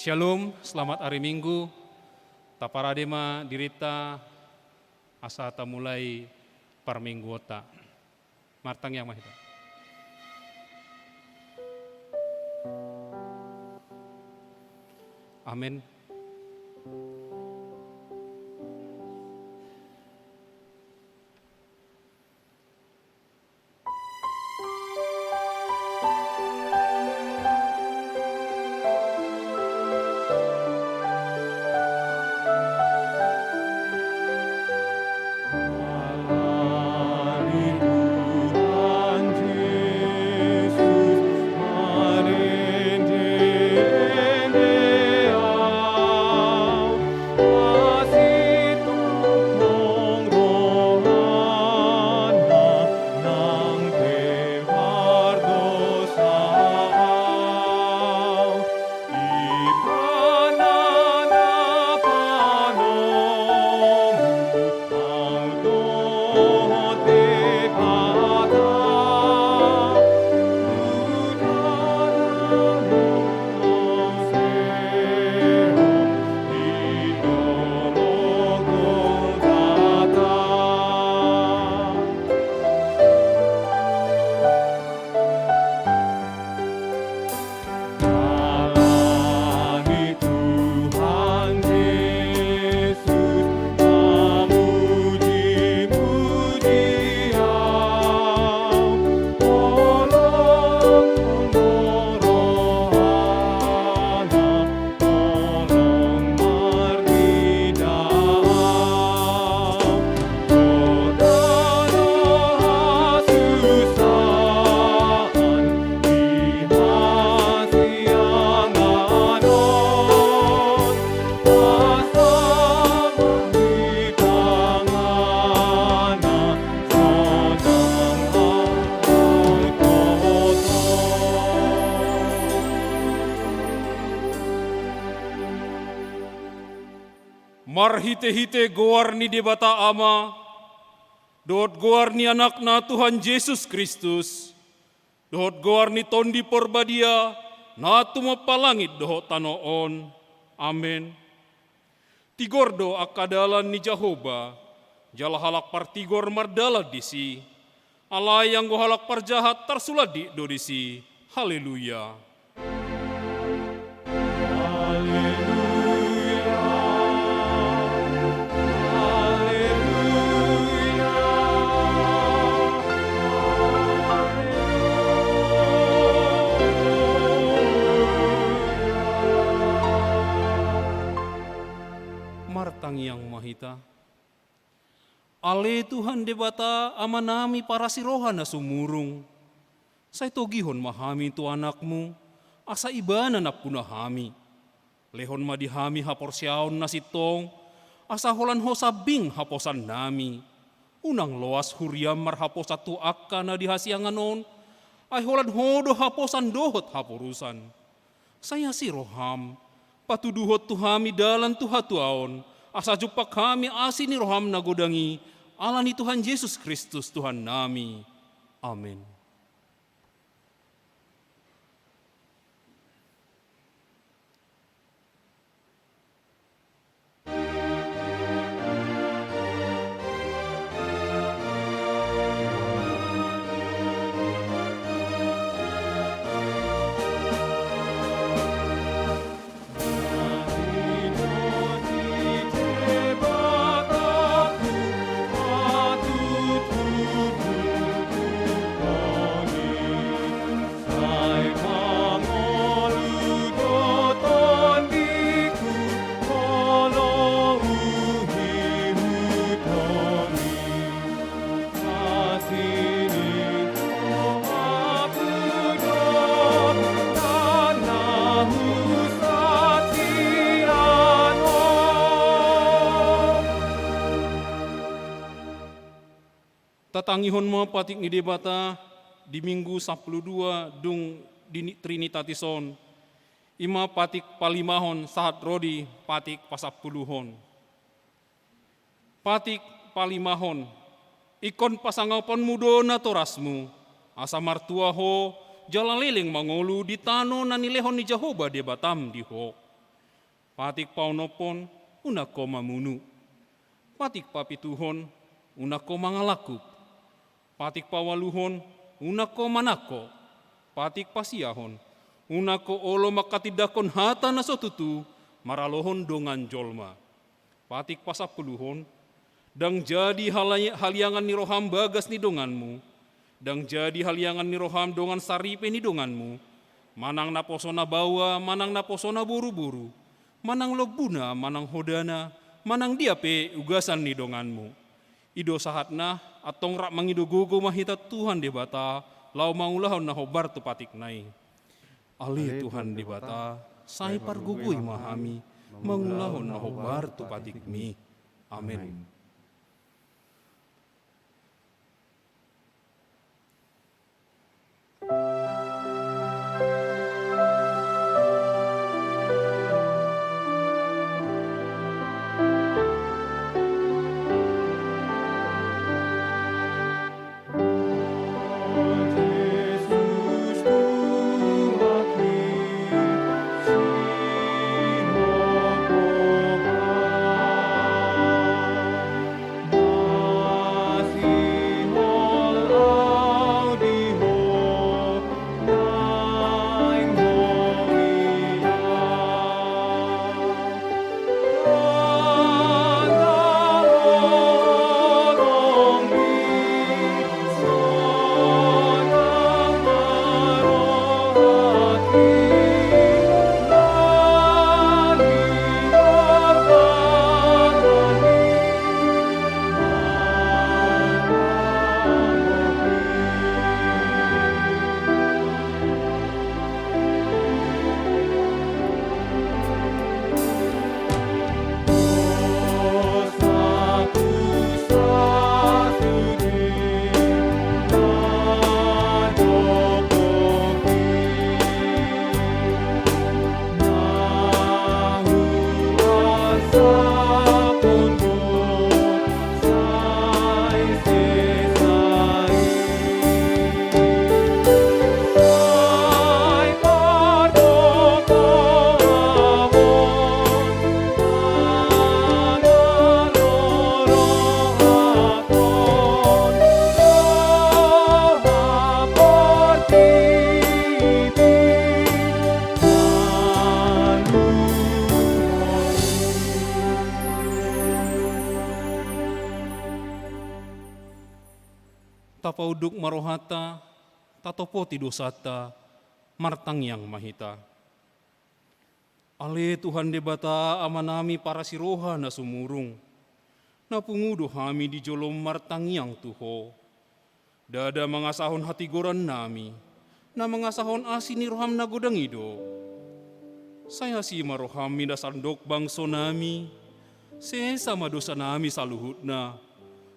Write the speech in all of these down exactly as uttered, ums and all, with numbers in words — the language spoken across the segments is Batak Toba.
Shalom, selamat hari Minggu. Taparade ma dirinta asa tamulai parmingguonta. Martangiang ma hita. Amen. Marhitehite goar ni Debata Ama, dohot goar ni Anakna Tuhan Jesus Kristus, dohot goar ni Tondi Porbadia, na tumompa langit dohot tano on. Amen. Tigor do angka dalan ni Jahowa, jala halak partigor mardalan disi. Alai anggo halak parjahat tarsulandik do disi. Haleluya. Haleluya. Haleluya. Martangiang ma hita. Ale Tuhan Debata, Amanami parasi roha na sumurung, sai togihon ma hami tu Anakmu, asa Ibana nampuna hami. Lehon ma di hami haporseaon na sintong, asa holan Ho sambing haposannami. Unang loas huriaM marhaposan tu angka na di hasiangan on, ai holan Ho do haposan dohot haporusan. Sai asi rohaM, patuduhon tu hami dalan tu hatuaon, asa jumpang hami asi ni rohaM na godang i, ala ni Tuhan Jesus Kristus Tuhannami. Amen. Tatangihon ma patik ni Debata di Minggu sampulu dua dung di Trinitatis on, i ma patik palimahon sahat ro di patik pasampuluhon. Patik palimahon, ingkon pasangaponmu do natorasmu, asa martua ho, jala leleng mangolu di tano na nilehon ni Jahowa Debatam di ho. Patik paonomhon, unang ho mamunu. Patik papituhon, unang ho mangalangkup. Patik paualuhon, unang ho manangko. Patik pasiahon, unang ho olo manghatindanghon hata na so tutu maralohon dongan jolma. Patik pasampuluhon, ndang jadi halai-, haliangan ni roham bagas ni donganmu, ndang jadi haliangan ni roham dongan saripe ni donganmu, manang naposona baoa, manang naposona boruboru, manang lombuna, manang hodana, manang dia pe ugasan ni donganmu. I do sahatna, antong rap mangido gogo ma hita Tuhan Debata, laho mangulahon na hombar tu patikna i. Ale Tuhan Debata, sai pargogoi ma hami mangulahon na hombar tu patikmi. Amen. Tapaunduk ma rohanta, tatopoti dosanta, martangiang ma hita. Ale Tuhan Debata, Amanami parasi roha na sumurung, na pungu do hami di jolom martangiang tu Ho. Ndada mangasahon hatigorannami, na mangasahon asi ni roham na godang i do. Sai asi ma roham mida sandok bangsonami, sesa ma dosanami saluhutna.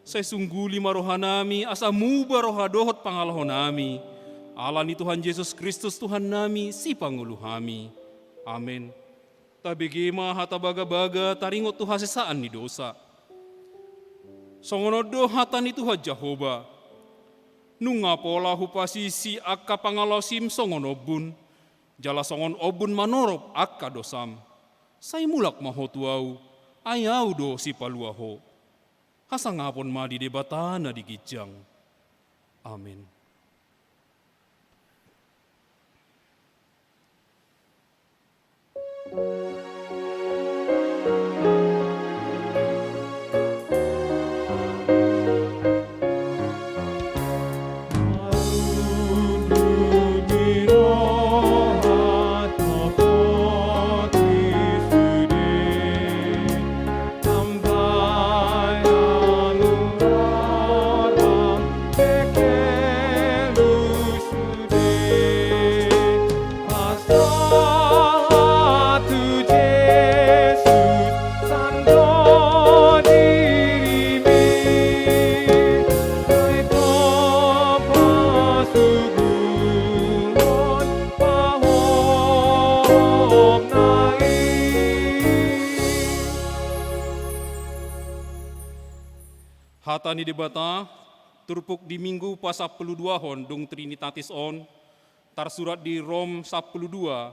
Sai sungguli ma rohanami asa muba roha dohot pangalahonami, ala ni Tuhan Jesus Kristus Tuhannami, Sipangolu hami. Amen. Tabege ma hata bagabaga taringot tu hasesaan ni dosa. Songon on do hata ni Tuhan Jahowa: Nunga pola hupasisi angka pangalaosim songon ombun, jala songon ombun manorop angka dosam. Sai mulak ma ho tu Ahu, ai Ahu do sipalua ho. Hasangapon ma di Debata na di ginjang. Amen. Hata ni Debata, turpuk di Minggu pasampuluduahon dung Trinitatis on, tarsurat di Rom sampulu dua,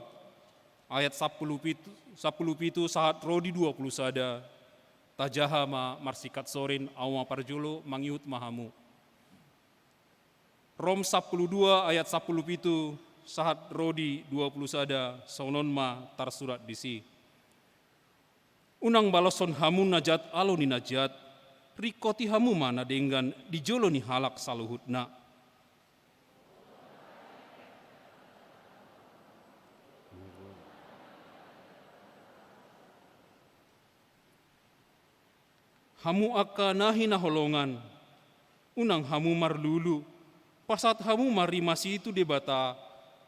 Ayat sampulu pitu, sampulu pitu sahat ro di dua pulu sada. Tajaha ma marsikat sorin, ahu ma parjolo, mangihut ma hamu. Rom sampulu dua ayat sampulu pitu sahat ro di dua pulu sada, songon on ma tarsurat disi. Unang baloshon hamu na jat alo ni na jat, ringkoti hamu ma na denggan di jolo ni halak saluhutna. Hamu angka na hinaholongan, unang hamu marlulu, pasahat hamu ma rimas i tu Debata,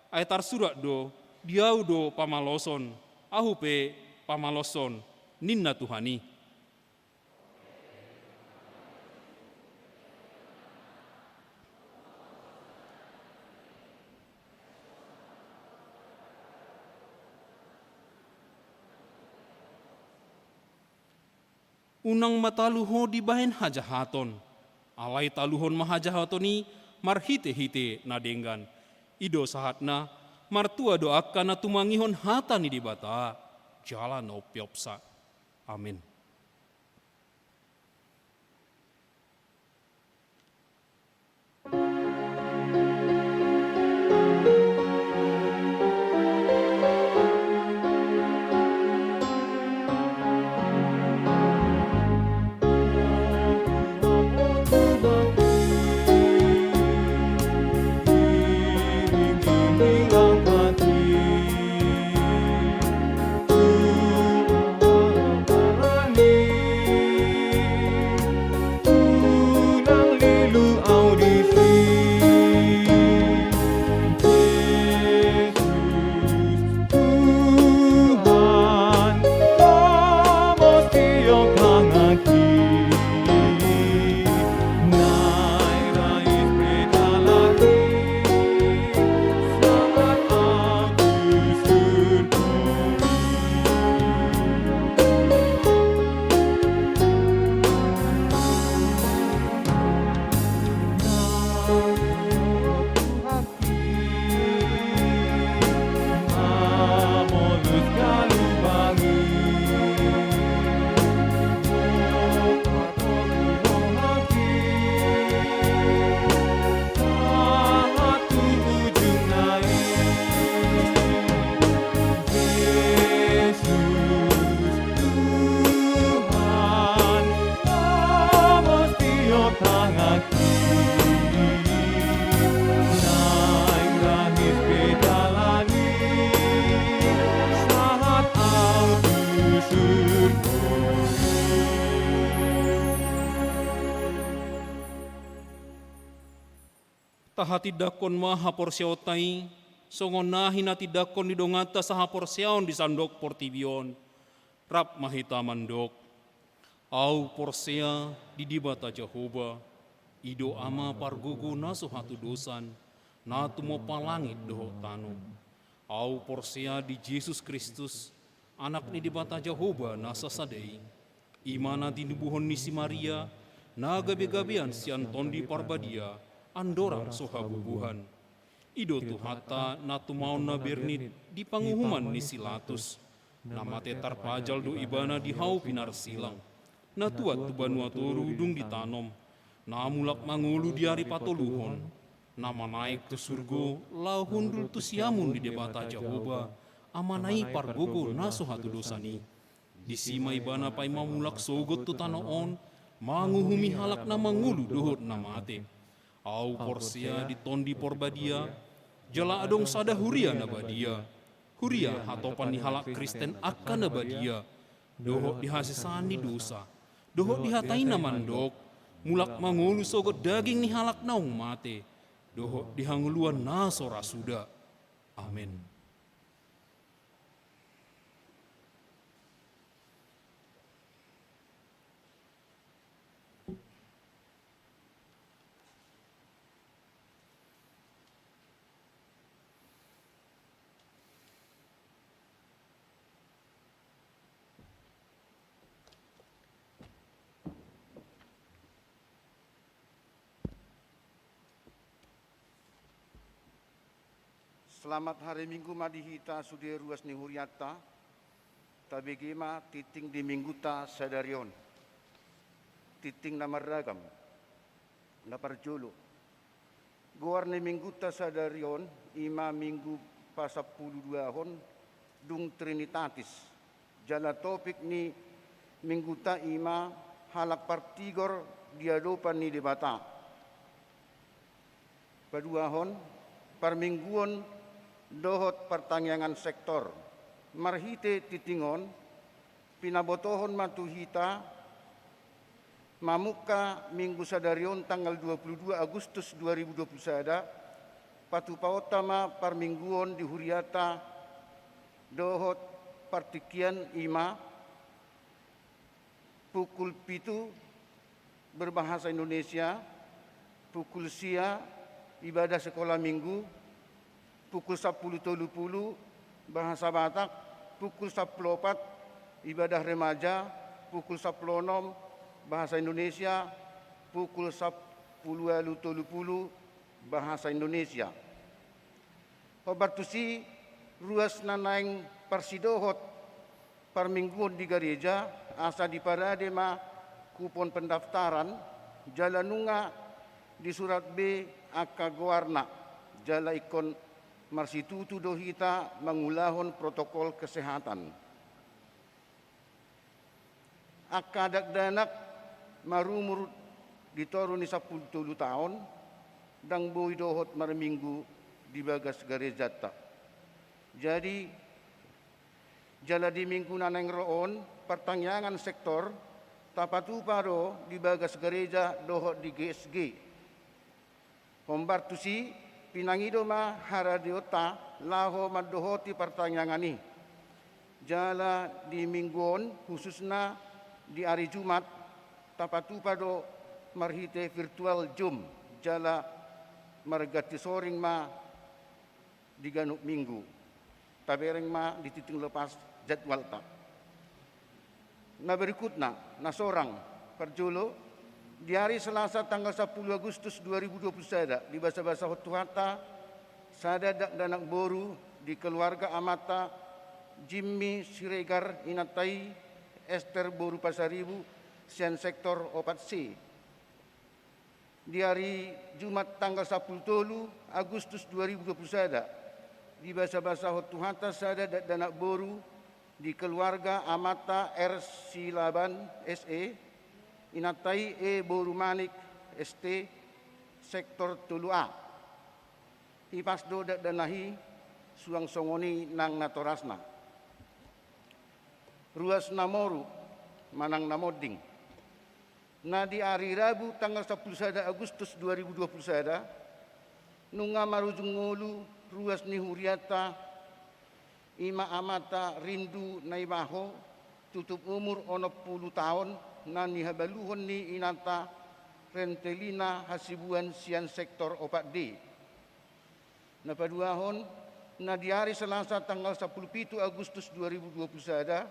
ai tarsurat do, di ahu do pamaloson, ahu pe pamaloshon, ninna Tuhan i. Unang ma talu ho dibahen hajahaton, alai taluhon ma hajahaton i marhitehite na denggan. I do sahatna, martua do angka na tumangihon hata ni Debata, jala na umpeopsa. Amen. Tahatindangkon ma haporseaonta i, songon na hinatindangkon ni donganta sahaporseaon di sandok portibi on. Rap ma hita mandok. Ahu porsea di Debata Jahowa, i do Ama pargogo na so hatudosan, na tumompa langit dohot tano. Ahu porsea di Jesus Kristus, Anak ni Debata Jahowa na sasada i. I ma na tinubuhon ni si Maria, na gabegabean sian Tondi Parbadia, andorang so habubuhan. I do Tuhanta na tumaon na bernit di panguhuman ni si Latus. Na mate tarpajal do ibana di hau pinarsilang. Na tuat tu banua toru dung ditanom. Na mulak mangolu di ari patoluhon. Na manaek tu surgo laho hundul tu siamun ni Debata Jahowa, Amana i pargogo na so hatudosan i. Disi ma ibana paima mulak sogot tu tano on, manguhumi halak na mangolu dohot na mate. Ahu porsea di Tondi Porbadia, jala adong sada huria na badia. Huria hatopan ni halak Kristen angka na badia, dohot di hasesaan ni dosa, dohot di hata i na mandok, mulak mangolu sogot daging ni halak naung mate, dohot di hangoluan na so ra suda. Amen. Selamat hari Minggu ma di hita sude ruas ni hurianta. Tabege ma tingting di Mingguta sadari on. Tingting na marragam. Na parjolo, goar ni Mingguta sadari on i ma Minggu pasampuluduahon dung Trinitatis. Jala topik ni Mingguta i ma halak partigor di adopan ni Debata. Paduahon, parmingguon dohot partangiangan sektor. Marhite tingting on, pinabotohon ma tu hita mamungka Minggu sadari on tanggal dua puluh dua Agustus dua ribu dua puluh sada, patupaonta ma parmingguon di huriata dohot partingkian i ma pukul pitu berbahasa Indonesia, pukul sia ibadah sekolah minggu, pukul sampulu tolu pulu bahasa Batak, pukul sampulu opat ibadah remaja, pukul sampulu onom bahasa Indonesia, pukul sampulu ualu tolu pulu bahasa Indonesia. Hombar tusi, ruas na naeng parsidohot parmingguon di gareja, asa diparade ma kupon pendaftaran, jala nunga disurat be angka goarna, jala ingkon marsitutu do hita mangulahon protokol kesehatan. Angka dakdanak marumur di toru ni sampulu tolu taon, ndang boi dohot marminggu di bagas garejanta. Jadi, jala di minggu na naeng ro on, partangiangan sektor tapatupa do di bagas gareja dohot di G S G. Hombar tusi, pinangido ma haradeonta laho mandohoti partangiangan i. Jala di minggu on, khususna di ari Jumat, tapatupa do marhite virtual Zoom, jala marganti soring ma di ganup minggu. Tabereng ma di tingting lopas jadwalta. Na berikutna, na sorang, parjolo, di ari Selasa tanggal sampulu Agustus dua ribu dua puluh sada, dibasabasahon Tuhanta sada dakdanak boru di keluarga amanta Jimmy Siregar, inanta i Ester boru Pasaribu, sian sektor opat C. Di ari Jumat tanggal sampulu tolu Agustus dua ribu dua puluh sada, dibasabasahon Tuhanta sada dakdanak boru di keluarga amanta R Silaban S E, inanta i E boru Manik S T, sektor tolu A. Hipas do dakdanak i, suang songon i nang natorasna. Ruas na moru manang na monding. Na di ari Rabu tanggal sampulu sada Agustus dua ribu dua puluh sada, nunga marujung ngolu ruas ni hurianta, i ma amanta Rindu Naibaho, tutup umur onom pulu taon, na nihabaluhon ni inanta Rentelina Hasibuan sian sektor opat D. Na paduahon, na di ari Selasa tanggal sampulu pitu Agustus dua ribu dua puluh sada,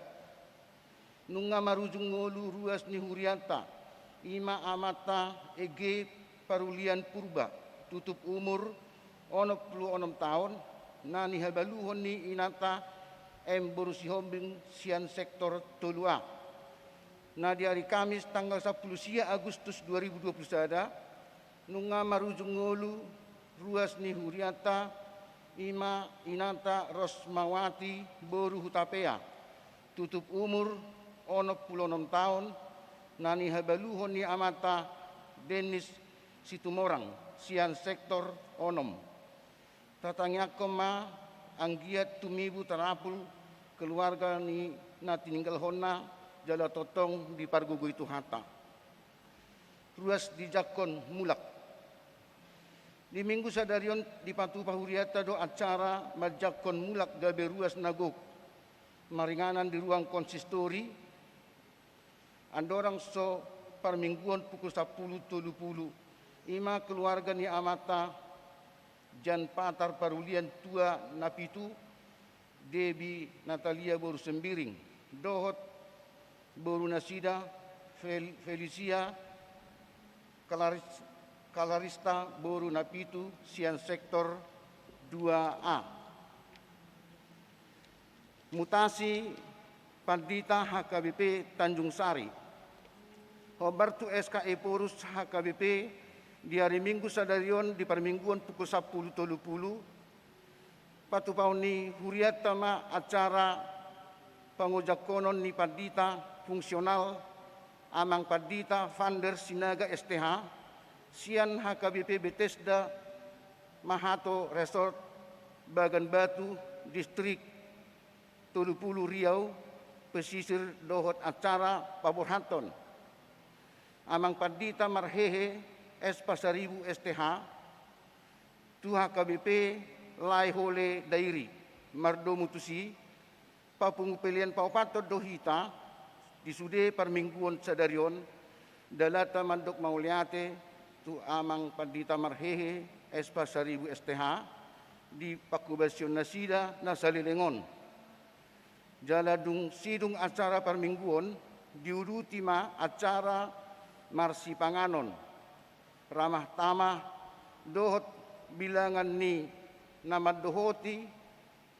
nunga marujung ngolu ruas ni hurianta, i ma amanta Ege Parulian Purba, tutup umur onom pulu onom taon, na nihabaluhon ni inanta M boru Sihombing sian sektor tolu A. Na di ari Kamis tanggal sampulu sia Agustus dua ribu dua puluh sada, nunga marujung ngolu ruas ni hurianta, i ma inanta Rosmawati boru Hutapea, tutup umur onom pulu onom taon, na nihabaluhon ni amanta Dennis Situmorang sian sektor onom. Tatangiangkon ma anggiat tumibu tarapul keluarga ni na tininggalhonna, jala tongtong dipargogoi Tuhanta. Ruas dijangkon mulak. Di minggu sadari on dipatupa hurianta do acara manjangkon mulak gabe ruas na gok, maringanan di ruang konsistori. Andorang so parmingguon pukul sampulu tolu pulu, i ma keluarga ni amanta Jan Patar Parulian tua na pitu, Debi Natalia boru Sembiring, dohot boru nasida Fel-, Felicia Kalaris-, Kalarista boru na pitu sian sektor dua A. Mutasi pandita H K B P Tanjung Sari. Hombar tu S K Ephorus H K B P di ari Minggu sadari on di parmingguon pukul sampulu tolu pulu, patupaon ni hurianta ma acara pangojangkonon ni pandita fungsional Amang Pandita Vander Sinaga S T H, sian H K B P Bethesda Mahato Resort Bagan Batu, Distrik tolu pulu Riau Pesisir, dohot acara paborhathon Amang Pandita Marhehe S Pasaribu S T H tu H K B P Lae Hole Dairi. Mardomu tusi, papungu pelean paopathon do hita di sude parmingguon sadari on. Dalanta mandok mauliate tu Amang Pandita Marhehe S Pasaribu S T H di panghobasion nasida na saleleng on. Jala dung sidung acara parmingguon, diuduti ma acara marsipanganon ramah tamah dohot bilangan ni na mandohoti,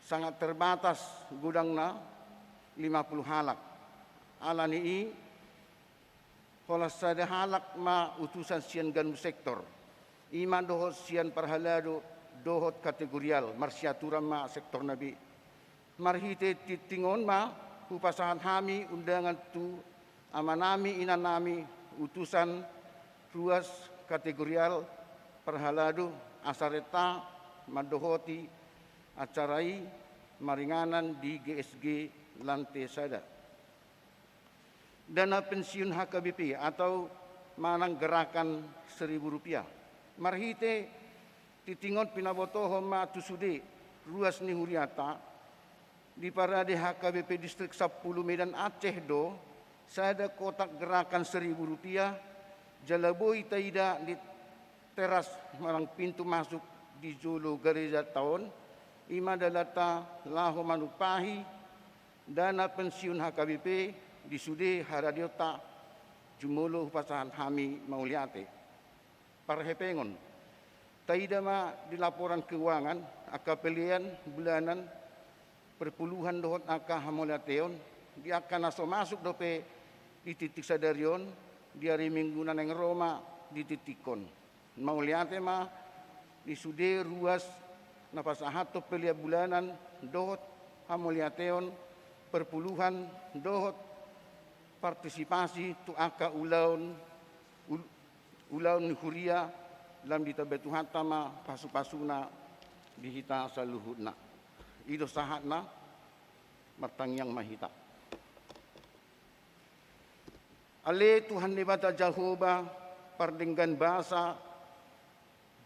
sangat terbatas godangna, lima pulu halak. Ala ni i, holan sada halak ma utusan sian ganup sektor, i ma dohot sian parhalado dohot kategorial, marsiaturan ma sektorna be. Marhite tingting on ma hupasahat hami undangan tu amanami inanami utusan ruas kategorial parhalado, asa renta mandohoti acara i maringanan di G S G lantai sada. Dana pensiun H K B P atau manang gerakan seribu rupiah. Marhite tingting on pinabotohon ma tu sude ruas ni hurianta, diparade H K B P Distrik sampulu Medan Aceh do sada kotak gerakan seribu rupiah, jala boi taida di teras manang pintu masuk di jolo garejanta on, i ma dalanta laho manumpahi dana pensiun H K B P di sude haradeonta. Jumolo hupasahat hami mauliate. Parhepengon, taida ma di laporan keuangan angka pelean bulanan, perpuluhan dohot angka hamauliateon di angka na so masuk dope di tingting sadari on, di ari Minggu na naeng ro ma di tingtingkon. Mauliate ma di sude ruas na pasahathon pelean bulanan dohot hamauliateon, perpuluhan dohot partisipasi tu angka ulaon, ul-, ulaon ni huria. Lam ditambai Tuhanta ma pasupasuna di hita saluhutna. I do sahatna, martangiang ma hita. Ale Tuhan Debata Jahowa, pardenggan basa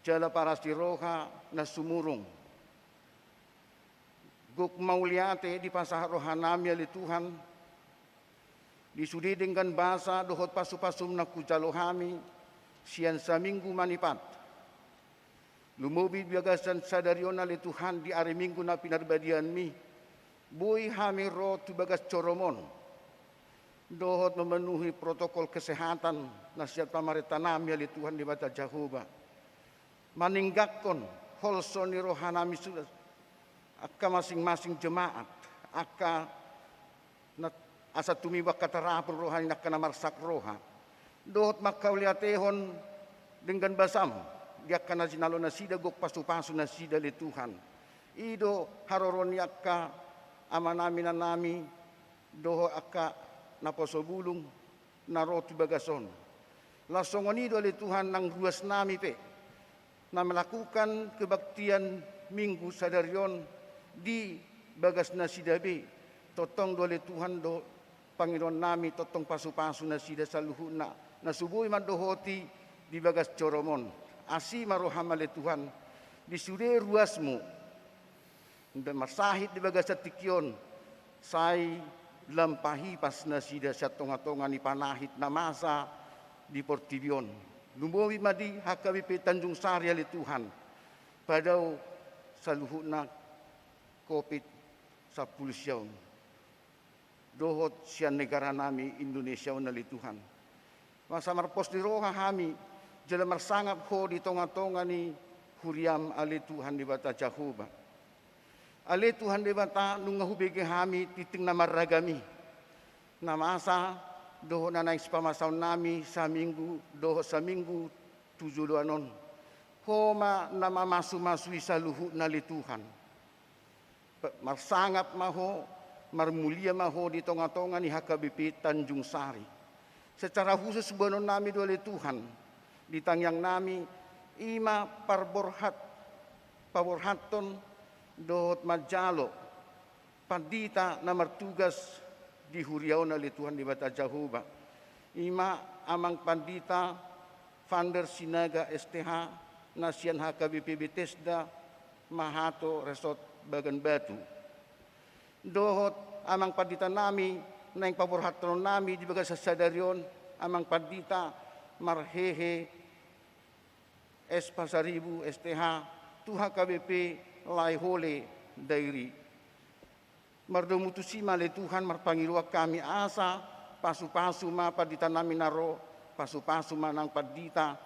jala parasi roha na sumurung, gok mauliate dipasahat rohanami ale Tuhan, di sude denggan basa dohot pasupasum na hujalo hami sian saminggu manipat. Lumobi di bagasan sadari on ale Tuhan, di ari Minggu na pinarbadianmi, boi hami ro tu bagas jorom on dohot memenuhi protokol kesehatan na sian pamarentanami ale Tuhan Debata Jahowa, maninggakkon holso ni rohanami suda, angka masing-masing jemaat, angka na, asa tumibu angka tarapul roha ni angka na marsak roha, dohot mangkauliatehon denggan basam di angka na jinalo nasida, gok pasupasu nasida ale Tuhan. I do haroro ni angka amanami inanami dohot angka naposo bulung na ro tu bagas on. Laos songon i do ale Tuhan nang ruasnami pe na melakukan kebaktian Minggu sadari on di bagas nasida be. Tongtong do ale Tuhan do pangidoannami, tongtong pasupasu nasida saluhutna na so boi mandohoti di bagas jorom on. Asi ma roham ale Tuhan di sude ruasmu. Ndang marsahit di bagasan tingki on, sai lam pahipas nasida sian tongatonga ni panahit na masa di portibi on. Lumobi ma di H K B P Tanjung Sari ale Tuhan, padao saluhutna covid sampulu sia on. Dohot sian negaranami Indonesia on ale Tuhan. Masa marpos ni roha hami, jala marsangap Ho di tongatonga ni huriam ale Tuhan Debata Jahowa. Ale Tuhan Debata, nunga hubege hami tintin na marragam i, na masa dohot na naeng sipamasaonnami saminggu dohot saminggu tu joloan on. Ho ma na mamasu-masui saluhutna ale Tuhan. Pe-, marsangap ma Ho, marmulia ma Ho di tonga-tonga ni H K B P Tanjung Sari. Secara khusus boanonnami do ale Tuhan, di tangiangnami, i ma parborhat, paborhathon dohot manjalo pandita na martugas di huria on ale Tuhan Debata Jahowa. I ma Amang Pandita Vander Sinaga S T H, na sian H K B P Betesda Mahato Resort Bagan Batu. Dohot Amang Panditanami naeng paborhathononnami di bagasan sadari on, Amang Pandita Marhehe S Pasaribu S T H, tu H K B P Laehole Dairi. Mardomu tusi ma ale Tuhan, marpangidoan hami asa pasu-pasu ma panditanami na ro, pasu-pasu ma nang pandita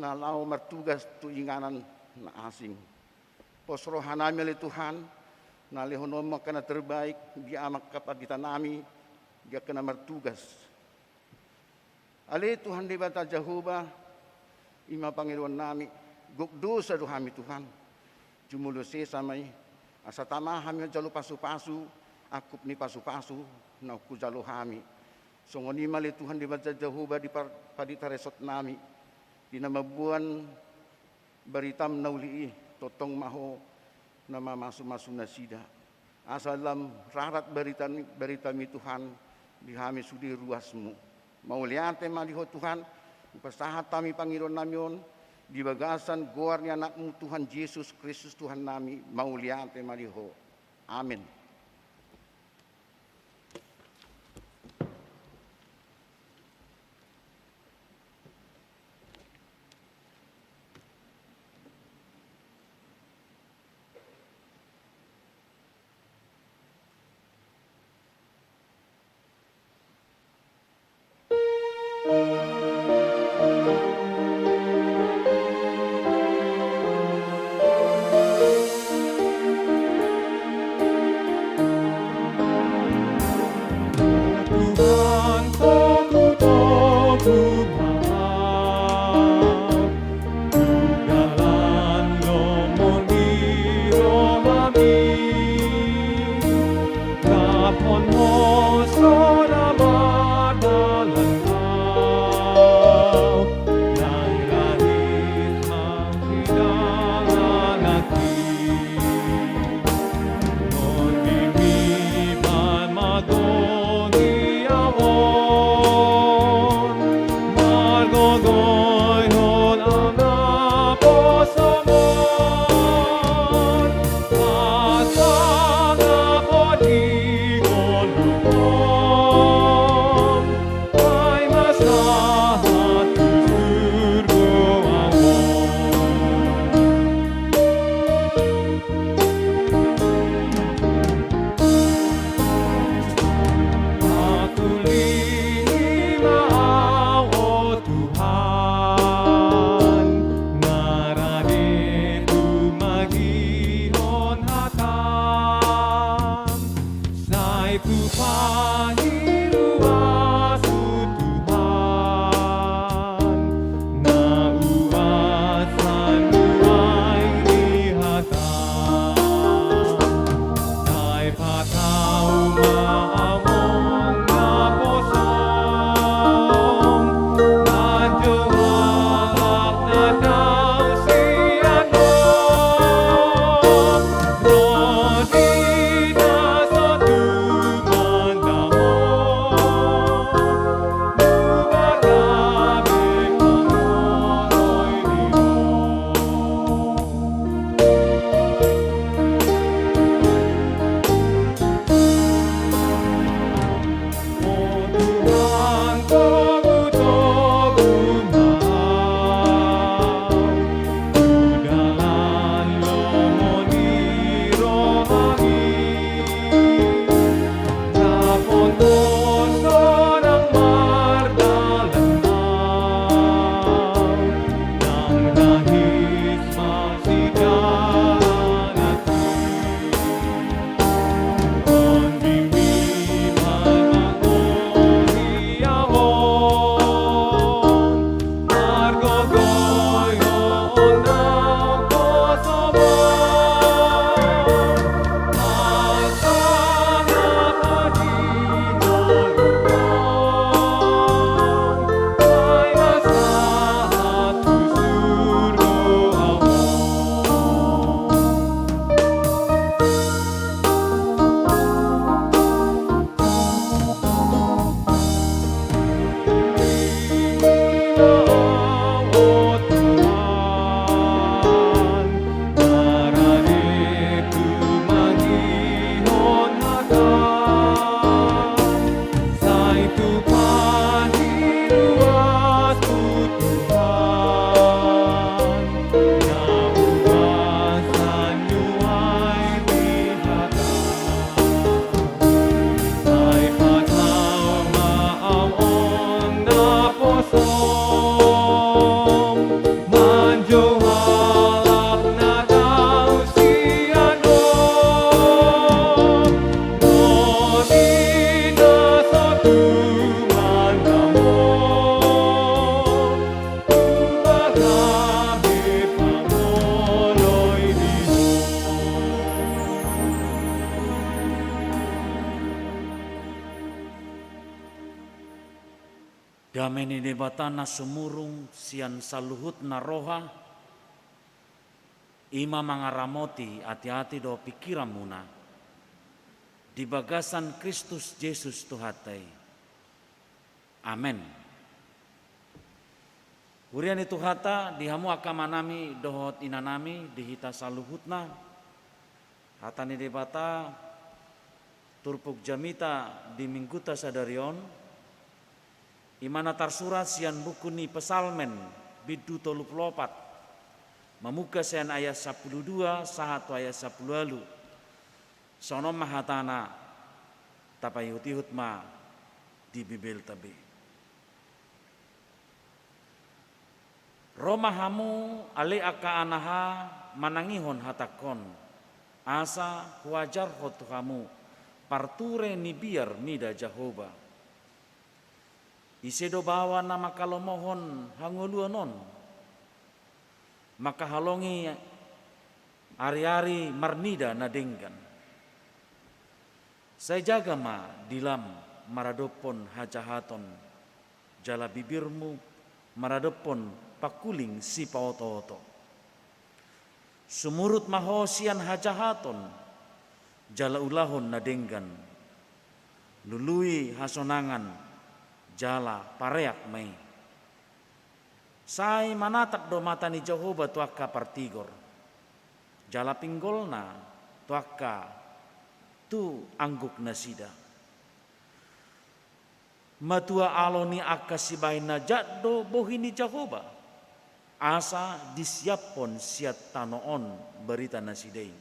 na laho martugas tu inganan na asing. Pos rohanami ale Tuhan, na lehononmu angka na terbaik di angka panditanami, di angka na martugas. Ale Tuhan Debata Jahowa, i ma pangidoannami, gok dosa do hami Tuhan. Jumolo sesa ma i, asa tama hami manjalo pasu-pasu, angkup ni pasu-pasu na hujalo hami. Songon i ma ale Tuhan Debata Jahowa di par-, pandita resortnami, di na mamboan baritam na uli i, tongtong ma Ho na mamasu-masu nasida. Asa lam rarat baritami, baritami Tuhan, di hami sude ruasmu. Mauliate ma di Ho Tuhan, hupasahat hami pangidoannami on, di bagasan goar ni Anakmu Tuhan Jesus Kristus Tuhannami, mauliate ma di Ho. Amen. Tuhan, na rade tumangihon hataM, sai tupa ni ruasMu Tuhan, na uas sanuaeng di hataM. Sai patau ma among naposoM, manjou halak na dao sian Ho, ro di na so tumanda Ho, muba gabe pangoloi di Ho. Dame ni Debata na sumurung sian saluhutna roha, i ma mangaramoti ateate dohot pingkiranmuna di bagasan Kristus Jesus Tuhanta i. Amen. Huria ni Tuhanta, di hamu angka amanami dohot inanami, di hita saluhutna, hata ni Debata turpuk jamita di Mingguta sadari on, i ma na tarsurat sian buku ni Psalmen, bindu tolu pulu opat, mamungka sian ayat sampulu dua sahat tu ayat sampulu ualu. Songon on ma hatana, tapaihut-ihut ma di Bibelta be. Ro ma hamu ale angka anaha manangihon hatangkon, asa huajarhon tu hamu parture ni biar mida Jahowa. Ise do baoa na mangkalomohon hangoluan on, mangkahalongi ari-ari marnida na denggan? Sai jaga ma dilam maradophon hajahaton, jala bibirmu maradophon pangkuling sipaoto-oto. Sumurut ma ho sian hajahaton, jala ulahon na denggan. Lului hasonangan, jala pareak ma i. Sai manatap do mata ni Jahowa tu angka partigor, jala pinggolna tu angka tu angguknasida. Matua alo ni angka sibahen na jat do bohi ni Jahowa, asa disiaphon sian tano on baritanasida i.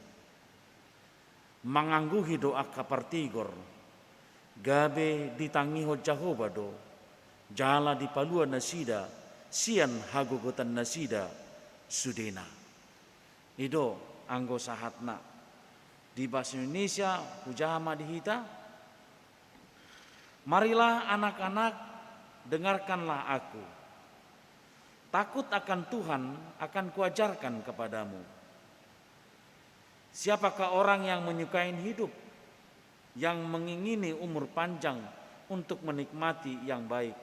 Mangangguhi do angka partigor, gabe ditangihon Jahowa do, jala dipalua nasida sian hagogotannasida sudena. I do anggo sahatna. Di bahasa Indonesia, hujaha ma di hita. Marilah anak-anak, dengarkanlah aku. Takut akan Tuhan akan kuajarkan kepadamu. Siapakah orang yang menyukai hidup, yang mengingini umur panjang untuk menikmati yang baik?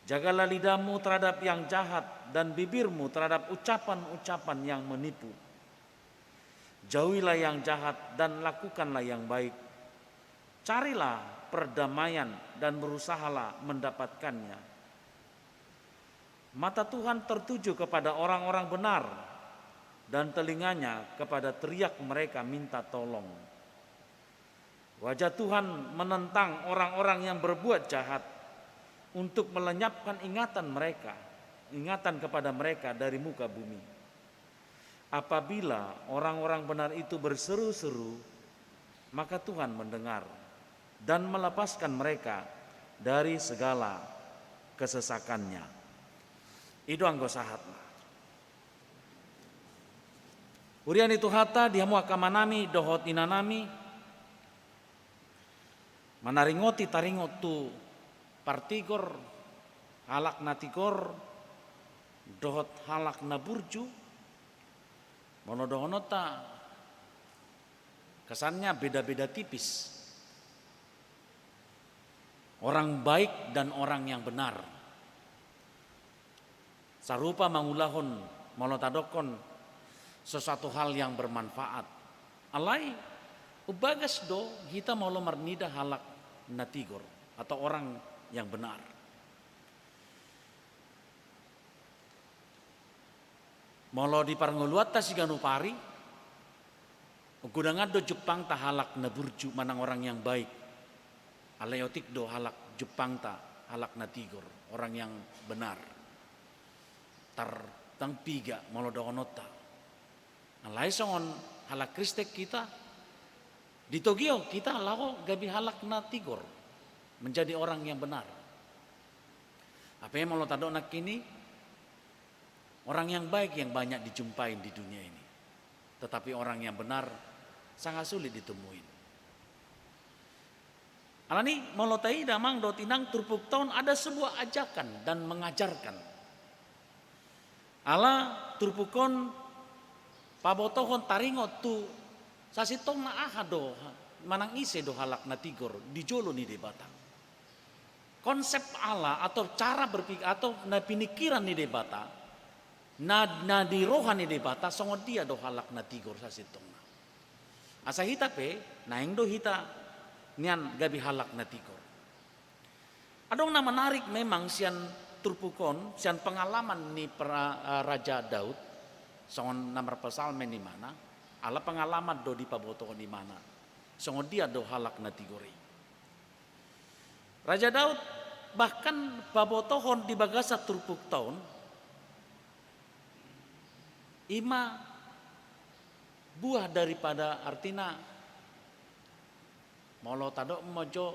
Jagalah lidahmu terhadap yang jahat dan bibirmu terhadap ucapan-ucapan yang menipu. Jauhilah yang jahat dan lakukanlah yang baik. Carilah perdamaian dan berusahalah mendapatkannya. Mata Tuhan tertuju kepada orang-orang benar, dan telinganya kepada teriak mereka minta tolong. Wajah Tuhan menentang orang-orang yang berbuat jahat untuk melenyapkan ingatan mereka, ingatan kepada mereka dari muka bumi. Apabila orang-orang benar itu berseru-seru, maka Tuhan mendengar dan melepaskan mereka dari segala kesesakannya. I do anggo sahatna. Huria ni Tuhanta, di hamu angka amanami dohot inanami, manaringoti taringot tu partigor, halak na tigor dohot halak na burju, molo dohononta kesannya beda-beda tipis. Orang baik dan orang yang benar. Sarupa mangulahon, molo tadokkon sesuatu hal yang bermanfaat. Alai, umbagas do hita molo marnida halak na tigor atau orang yang benar. Molo di parngoluanta siganup ari, godang do jumpangta halak na burju manang orang yang baik. Alai otik do halak jumpangta, halak na tigor, orang yang benar. Tar-, tang piga molo dohononta. Alai songon halak Kristen hita, ditogihon hita laho gabe halak na tigor, menjadi orang yang benar. Hape molo tadok nangkin i, orang yang baik yang banyak dijumpai di dunia ini. Tetapi orang yang benar sangat sulit ditemuin. Alani, molo taida amang dohot inang, turpukta on ada sebuah ajakan dan mengajarkan. Ala turpuk on pabotohon taringot tu sasintongna aha do, manang ise do halak na tigor di jolo ni Debata. konsep Allah atau cara berpikir atau na pinikiran ni Debata, na, na di roha ni Debata, songon dia do halak na tigor sasintongna. Asa hita pe, naeng do hita nian gabe halak na tigor. Adong na menarik memang sian turpuk on, sian pengalaman ni pra-, eh, Raja Daud, songon na marpsalmen imana, ala pengalaman do dipabotohon imana. Songon dia do halak na tigor i. Raja Daud bahkan pabotohon di bagasan turpukta on, ima buah daripada, artina, molo tadok mo jo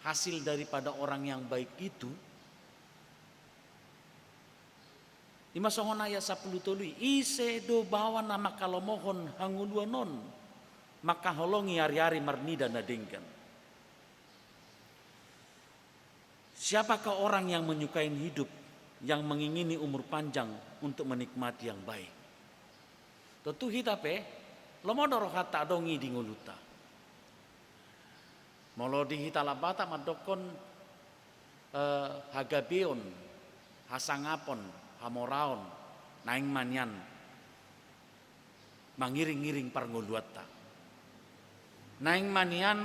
hasil daripada orang yang baik itu, ima songon ayat sampulu tolu i, ise do baoa na mangkalomohon hangoluan on, mangkaholongi ari-ari marnida na denggan. Siapakah orang yang menyukai hidup, yang mengingini umur panjang untuk menikmati yang baik? Tontu hita pe, lomo do rohanta adong i di ngolunta. Molo di hita halak Batak mandokkon, eh, hagabeon, hasangapon, hamoraon, naeng ma nian mangiring-iring parngoluanta. Naeng ma nian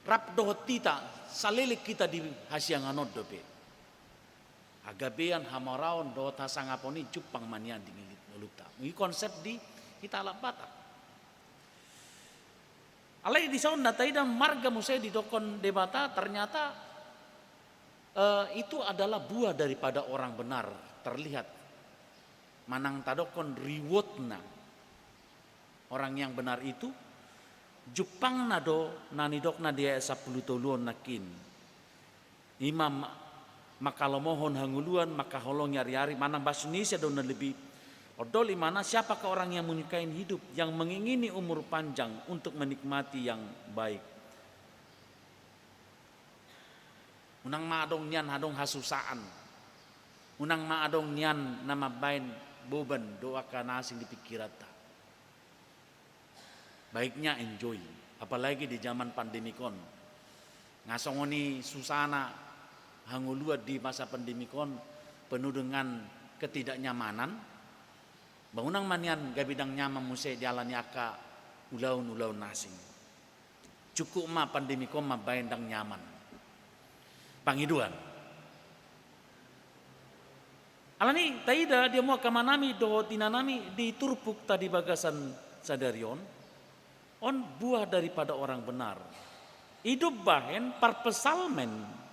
rap dohot hita, saleleng hita di hasiangan on dope. Hagabeon, hamoraon dohot hasangapon i jumpang ma nian di ngolunta. I konsep di hita halak Batak. Alai dison na taida marga muse didokkon Debata, ternyata, eh, itu adalah buah daripada orang benar, terlihat. Manang tadokkon rewardna orang yang benar itu, jumpangna do na nidokna di ayat sampulu tolu on nangkin. Ima ma-, mangkalomohon hangoluan, mangkaholongi ari-ari, manang bahasa Indonesia do na lebih ondol imana, siapakah orang yang menyukai hidup, yang mengingini umur panjang untuk menikmati yang baik. Unang ma adong nian adong hasusaan. Unang ma adong nian na mambaen boban dohot angka na asing di pikiranta. Baiknya enjoy, apalagi di zaman pandemik on. Nga songon i susana hangoluan di masa pandemik on, penuh dengan ketidaknyamanan, ba unang ma nian gabe ndang nyaman muse dialani angka ulaon-ulaon na asing. Cukup ma pandemik on mambaen ndang nyaman. Pangidoan. Alani taida dia ma angka amanami dohot inanami di turpukta di bagasan sadari on, on buah daripada orang benar. Ido bahen parpsalmen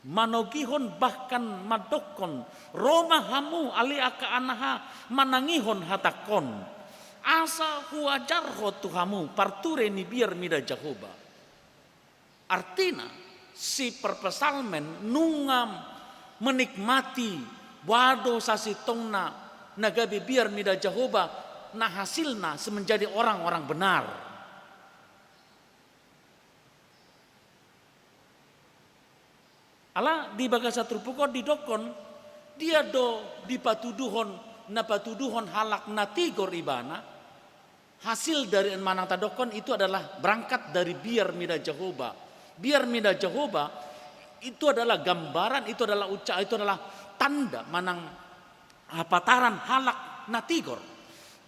manogihon bahkan mandokkon, ro ma hamu ale angka anaha manangihon hatangkon, asa huajarhon tu hamu parture ni biar mida Jahowa. Artina, si parpsalmen nunga menikmati boha do sasintongna na gabe biar mida Jahowa, na hasilna semenjadi orang-orang benar. Ala di bagasan turpuk on didokkon, dia do dipatuduhon, na patuduhon halak na tigor ibana, hasil dari manang tadokkon itu adalah berangkat dari biar mida Jahowa. Biar mida Jahowa itu adalah gambaran, itu adalah uca-, itu adalah tanda manang hapataran halak na tigor.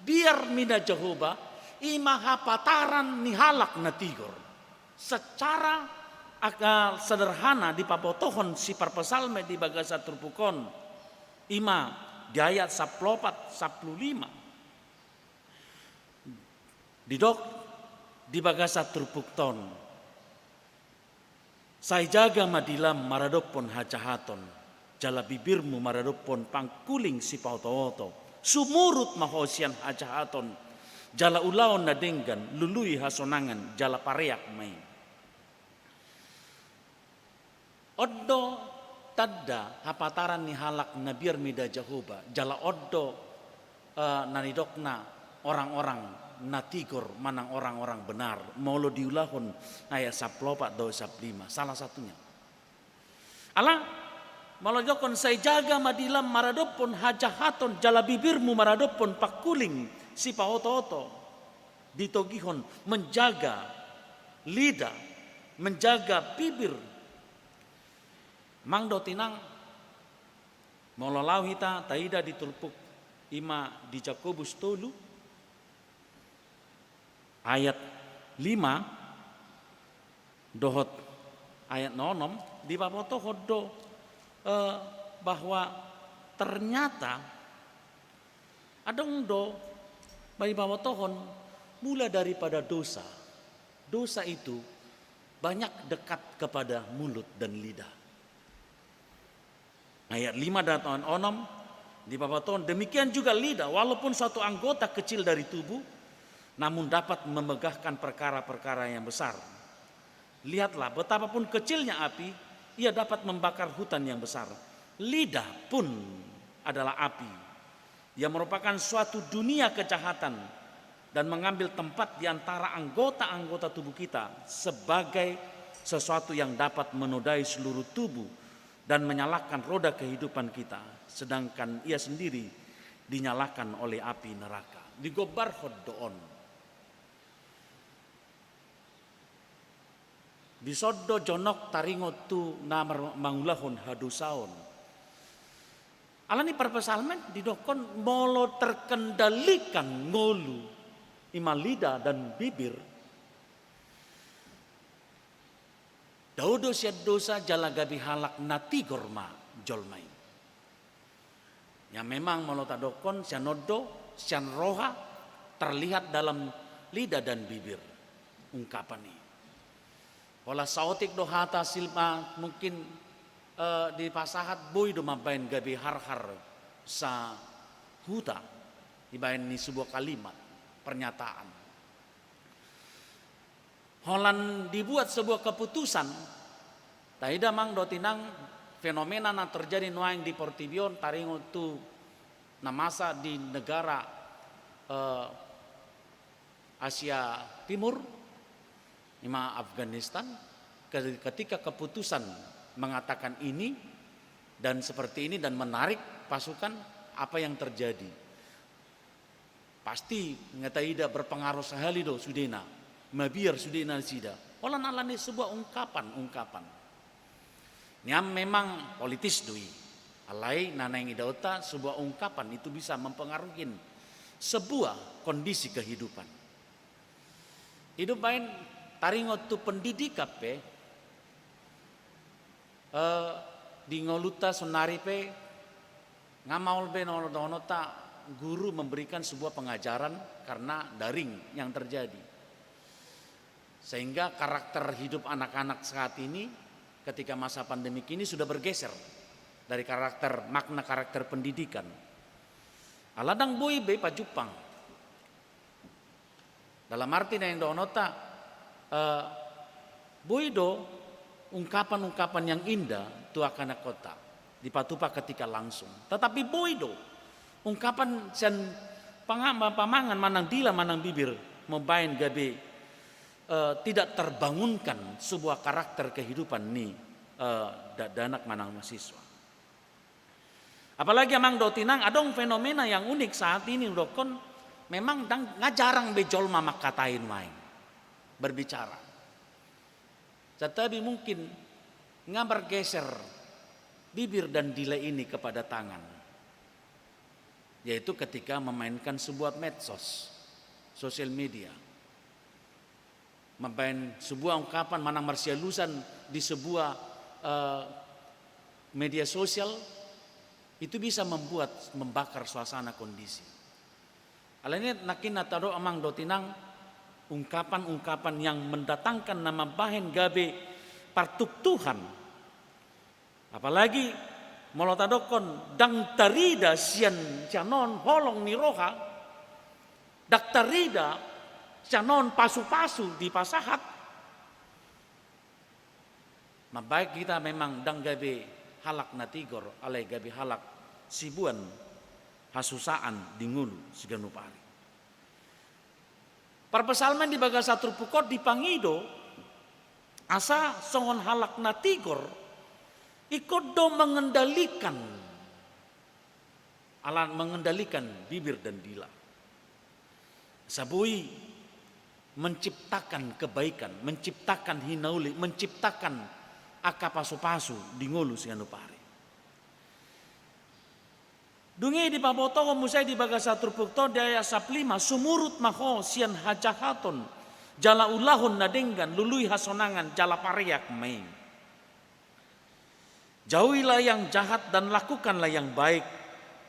Biar mida Jahowa, ima hapataran ni halak na tigor. Secara akal sederhana dipabotohon si parpsalmen di bagasan turpuk on, ima di ayat sampulu opat, sampulu lima. Didok di bagasan turpukta on. Sai jaga ma dilam maradophon hajahaton, jala bibirmu maradophon pangkuling sipaotooto. Sumurut ma ho sian hajahaton, jala ulaon na denggan, lului hasonangan, jala pareak ma i. On do tanda hapataran ni halak na biar mida Jahowa, jala on do, eh, na nidokna orang-orang na tigor manang orang-orang benar, molo diulahon ayat sampulu opat dohot sampulu lima, salah satunya. Ala, molo didokkon sai jaga ma dilam maradophon hajahaton jala bibirmu maradophon pangkuling sipaotooto. Ditogihon menjaga lidah, menjaga bibir. Amang dohot inang, molo laho hita taida di turpuk, ima di Jakobus tolu ayat lima dohot ayat na onom, dipabotohon do, eh, bahwa ternyata adong do, dipabotohon, mula daripada dosa. Dosa itu banyak dekat kepada mulut dan lidah. Ayat lima dan ayat onom, dipabotohon, demikian juga lidah, walaupun suatu anggota kecil dari tubuh, namun dapat memegahkan perkara-perkara yang besar. Lihatlah, betapapun kecilnya api, ia dapat membakar hutan yang besar. Lidah pun adalah api. Ia merupakan suatu dunia kejahatan dan mengambil tempat di antara anggota-anggota tubuh kita sebagai sesuatu yang dapat menodai seluruh tubuh dan menyalakan roda kehidupan kita, sedangkan ia sendiri dinyalakan oleh api neraka. Digombarhon do on. Dison do jonok taringot tu na mar-, mangulahon hadosaon. Alani parpsalmen didokkon molo terkendalikan ngolu, ima lidah dan bibir, dao do sian dosa jala gabe halak na tigor ma jolma i. Ya memang molo tadokkon sian on do, sian roha terlihat dalam lidah dan bibir ungkapan i. Pola saotik do hata silpa mungkin, eh, dipasahat boi do mambaen gabe harhar sahuta dibaen ni sebuah kalimat, pernyataan. Holan dibuat sebuah keputusan, taida amang dohot inang fenomena na terjadi nuaeng di portibi on taringot tu na masa di negara, eh, Asia Timur, ima Afganistan, ke-, ketika keputusan mengatakan ini dan seperti ini dan menarik pasukan, apa yang terjadi? Pasti nga taida berpengaruh sahali do sudena, mabiar sudena nasida. Holan alani sebuah ungkapan-ungkapan. Nian memang politis do i. Alai na naeng idaonta sebuah ungkapan itu bisa mempengaruhi sebuah kondisi kehidupan. Ido baen taringot tu pendidikan pe, eh, di ngolunta sonari pe nga maol be na dohononta guru memberikan sebuah pengajaran karena daring yang terjadi. Sehingga karakter hidup anak-anak saat ini ketika masa pandemi ini sudah bergeser dari karakter, makna karakter pendidikan. Ala ndang boi be pajumpang. Dalam arti naeng dohononta, eh, boi do ungkapan-ungkapan yang indah tu angka anakhonta dipatupa ketika langsung. Tetapi boi do ungkapan sian panga-, pamangan manang dila manang bibir mambaen gabe, eh, tidak terbangunkan sebuah karakter kehidupan ni, eh, da-, dakdanak manang mahasiswa. Apalagi amang dohot inang, adong fenomena yang unik saat ini, dokkon memang ndang, nga jarang be jolma mangkatai nuaeng, berbicara. Tetapi mungkin nga bergeser bibir dan dila ini kepada tangan, yaitu ketika memainkan sebuah medsos, sosial media. Mambaen sebuah ungkapan manang marsialusan di sebuah, eh, media sosial, itu bisa membuat, membakar suasana kondisi. Alani nangkin na tadok amang dohot inang, ungkapan-ungkapan yang mendatangkan na mambahen gabe partuktuhan. Apalagi molo tadokkon ndang tarida sian, sian on holong ni roha, ndang tarida sian on pasu-pasu dipasahat, mambaen hita memang ndang gabe halak na tigor, alai gabe halak sibuan hasusaan di ngolu siganup ari. Parpsalmen di bagasan turpuk on dipangido asa songon halak na tigor, ingkon do mengendalikan, ala mengendalikan bibir dan dila. Asa boi menciptakan kebaikan, menciptakan hinauli, menciptakan angka pasupasu di ngolu siganup ari. Dung i dipabotohon muse di bagasan turpukta on di ayat sampulu lima, sumurut ma ho sian hajahaton, jala ulahon na denggan, lului hasonangan, jala pareak ma i. Jauhilah yang jahat dan lakukanlah yang baik,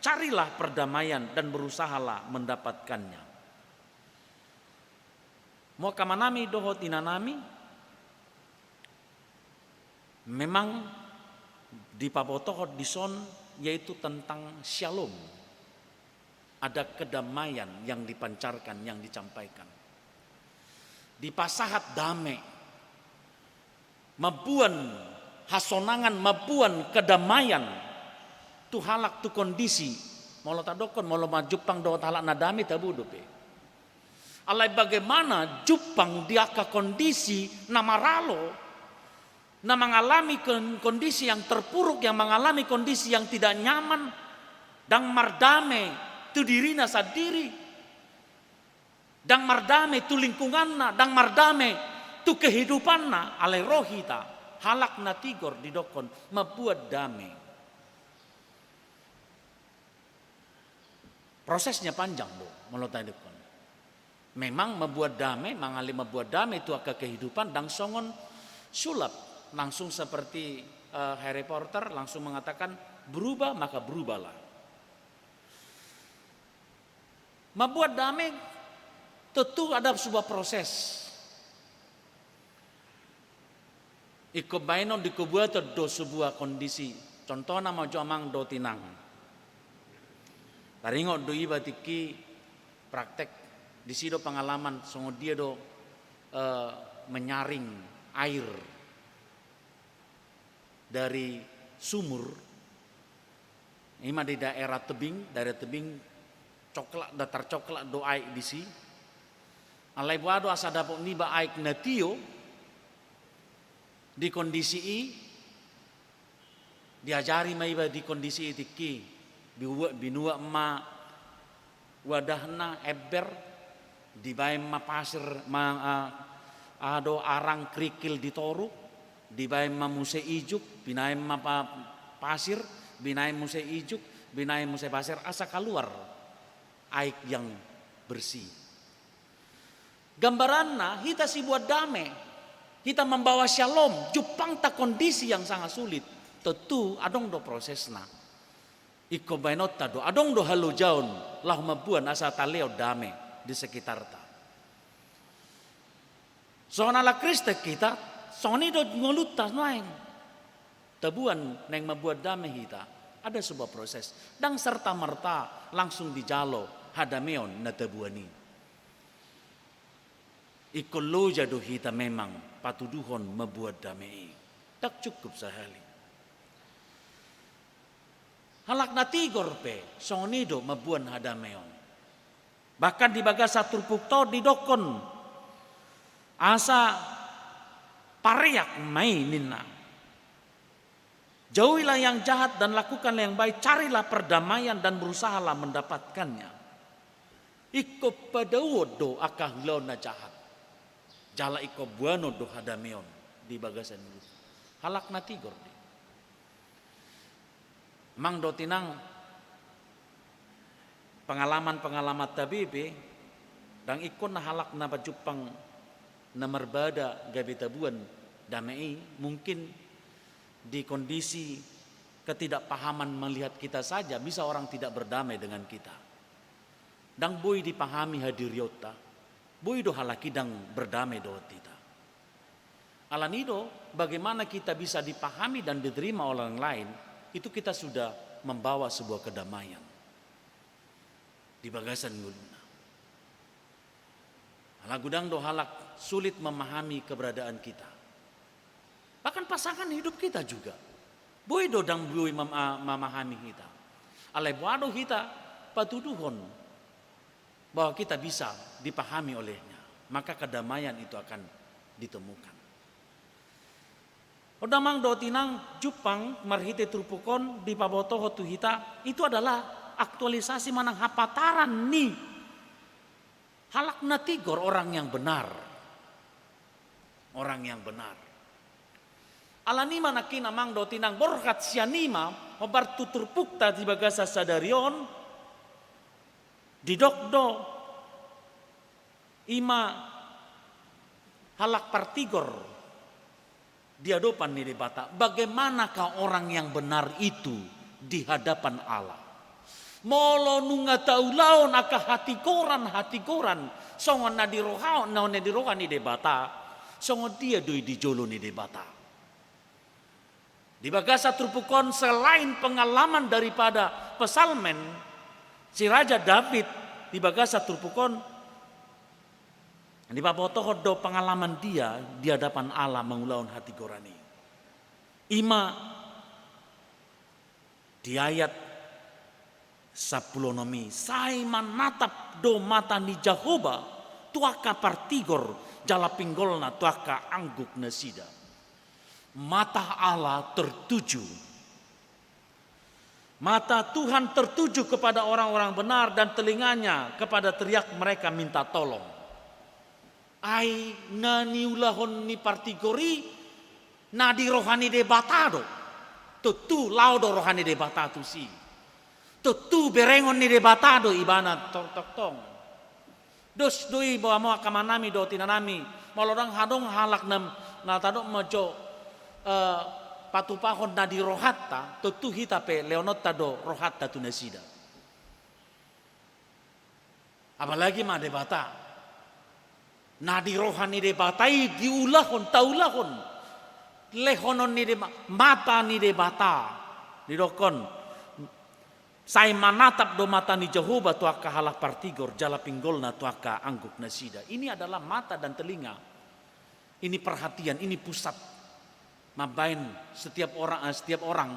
carilah perdamaian dan berusahalah mendapatkannya. Mo angka amanami dohot inanami, memang dipabotohon dison, yaitu tentang syalom. Ada kedamaian yang dipancarkan, yang dicampaikan. Dipasahat dame. Mamboan hasonangan, mamboan kedamaian tu halak, tu kondisi. Molo tadokkon, molo ma jumpang dohot halak na dame, tabo dope. Alai bagaimana jumpang di angka kondisi na maralo, na mengalami kon-, kondisi yang terpuruk, yang mengalami kondisi yang tidak nyaman, ndang mardame tu dirina sandiri, ndang mardame tu lingkunganna, ndang mardame tu kehidupanna, alai ro hita, halak na tigor didokkon mamboan dame. Prosesnya panjang do, molo tadokkon. Memang mamboan dame, mangalehon mamboan dame tu angka kehidupan, ndang songon sulap, langsung seperti, eh, Harry Potter, langsung mengatakan, "Berubah, maka berubahlah." Mamboan dame tentu ada sebuah proses. Ingkon baenon dingkon buaton do sebuah kondisi. Contohna ma jo, amang dohot inang. Taringot do iba tingki praktek, disi do pengalaman songon dia do, eh, menyaring air dari sumur, ima di daerah tebing, daerah tebing coklat, datar coklat do aek disi. Alai boha do asa dapot niba aek na tio di kondisi i, diajari ma iba di kondisi i tingki, binuat, binuat ma wadahna ember, dibaen ma pasir, ma, ah, aha do, arang kerikil di toru, dibaen ma muse ijuk, binaen ma pa-, pasir, binaen muse ijuk, binaen muse pasir, asa kaluar aek yang bersih. Gambaranna, hita siboan dame, hita membawa syalom, jumpangta kondisi yang sangat sulit, tentu adong do prosesna. Ingkon baenonta do, adong do halojaon laho mamboan asa talehon dame di sekitarta. Songon halak Kristen hita, songon i do ngolunta nuaeng. Taboan naeng mamboan dame hita, ada sebuah proses. Ndang serta-merta langsung dijalo hadameon na taboan i. Ingkon loja do hita memang patuduhon mamboan dame i. Ndang cukup sahali. Halak na tigor pe songon i do mamboan hadameon. Bahkan di bagasan turpukta on didokkon, asa pareak ma i ninna. Jauhilah yang jahat dan lakukanlah yang baik, carilah perdamaian dan berusahalah mendapatkannya. Ingkon padaoon do angka ulaon na jahat, jala ingkon boanon do hadameon di bagasan ngolu. Halak na tigor do i. Amang dohot inang, pengalaman-pengalamanta be, ndang ingkon na halak na pajumpang na marbada gabe taboan dame i, mungkin di kondisi ketidakpahaman melihat kita saja, bisa orang tidak berdamai dengan kita. Ndang boi dipahami hadirionta, boi do halak i ndang berdamai dohot hita. Alani do, bagaimana kita bisa dipahami dan diterima oleh orang lain, itu kita sudah membawa sebuah kedamaian di bagasan ngoluna. Ala godang do halak sulit memahami keberadaan kita. Bahkan pasangan hidup kita juga. Boi do ndang boi mem-, a-, memahami hita. Alai boha do hita patuduhon bahwa kita bisa dipahami olehnya, maka kedamaian itu akan ditemukan. Unda amang dohot inang, jumpang marhite turpuk on dipabotohon tu hita, itu adalah aktualisasi manang hapataran ni Halak na tigor orang yang benar. Orang yang benar. Alani i ma nangkin amang dohot inang borhat sian i ma, hombar tu turpukta di bagasan sadari on, didok do, i ma halak partigor di adopan ni Debata. Bagaimanakah orang yang benar itu di hadapan Allah? Molo nunga taulahon angka hatigoran-hatigoran songon na di roha, na di roha ni Debata, songon dia do i di jolo ni Debata? Di bagasan turpuk on, selain pengalaman daripada psalmen, si Raja David di bagasan turpuk on, dipabotohon do pengalaman dia di hadapan Allah mangulahon hatigoran i. I ma di ayat sampulu onom i, sai manatap do mata ni Jahowa tu angka partigor, jala pinggolna tu angka angguk nasida. Mata Allah tertuju. Mata Tuhan tertuju kepada orang-orang benar dan telinganya kepada teriak mereka minta tolong. Ai na niulahon ni partigor i na di roha ni Debata do. Tontu laho do roha ni Debata tusi. Tontu berengon ni Debata do ibana tong, tong, tong. Dos do i, boha mo angka amanami dohot inanami, molo ndang adong halak na, na tadok ma jo, eh, patupahon na di rohanta, tontu hita pe lehononta do rohanta tu nasida. Apalagi ma Debata. Na di roha ni Debata i diulahon, taulahon. Lehonon ni Deba-, mata ni Debata. Didokkon, sai manatap do mata ni Jahowa tu angka halak partigor, jala pinggolna tu angka angguk nasida. Ini adalah mata dan telinga. Ini perhatian, ini pusat. Mambaen setiap orang, eh, setiap orang,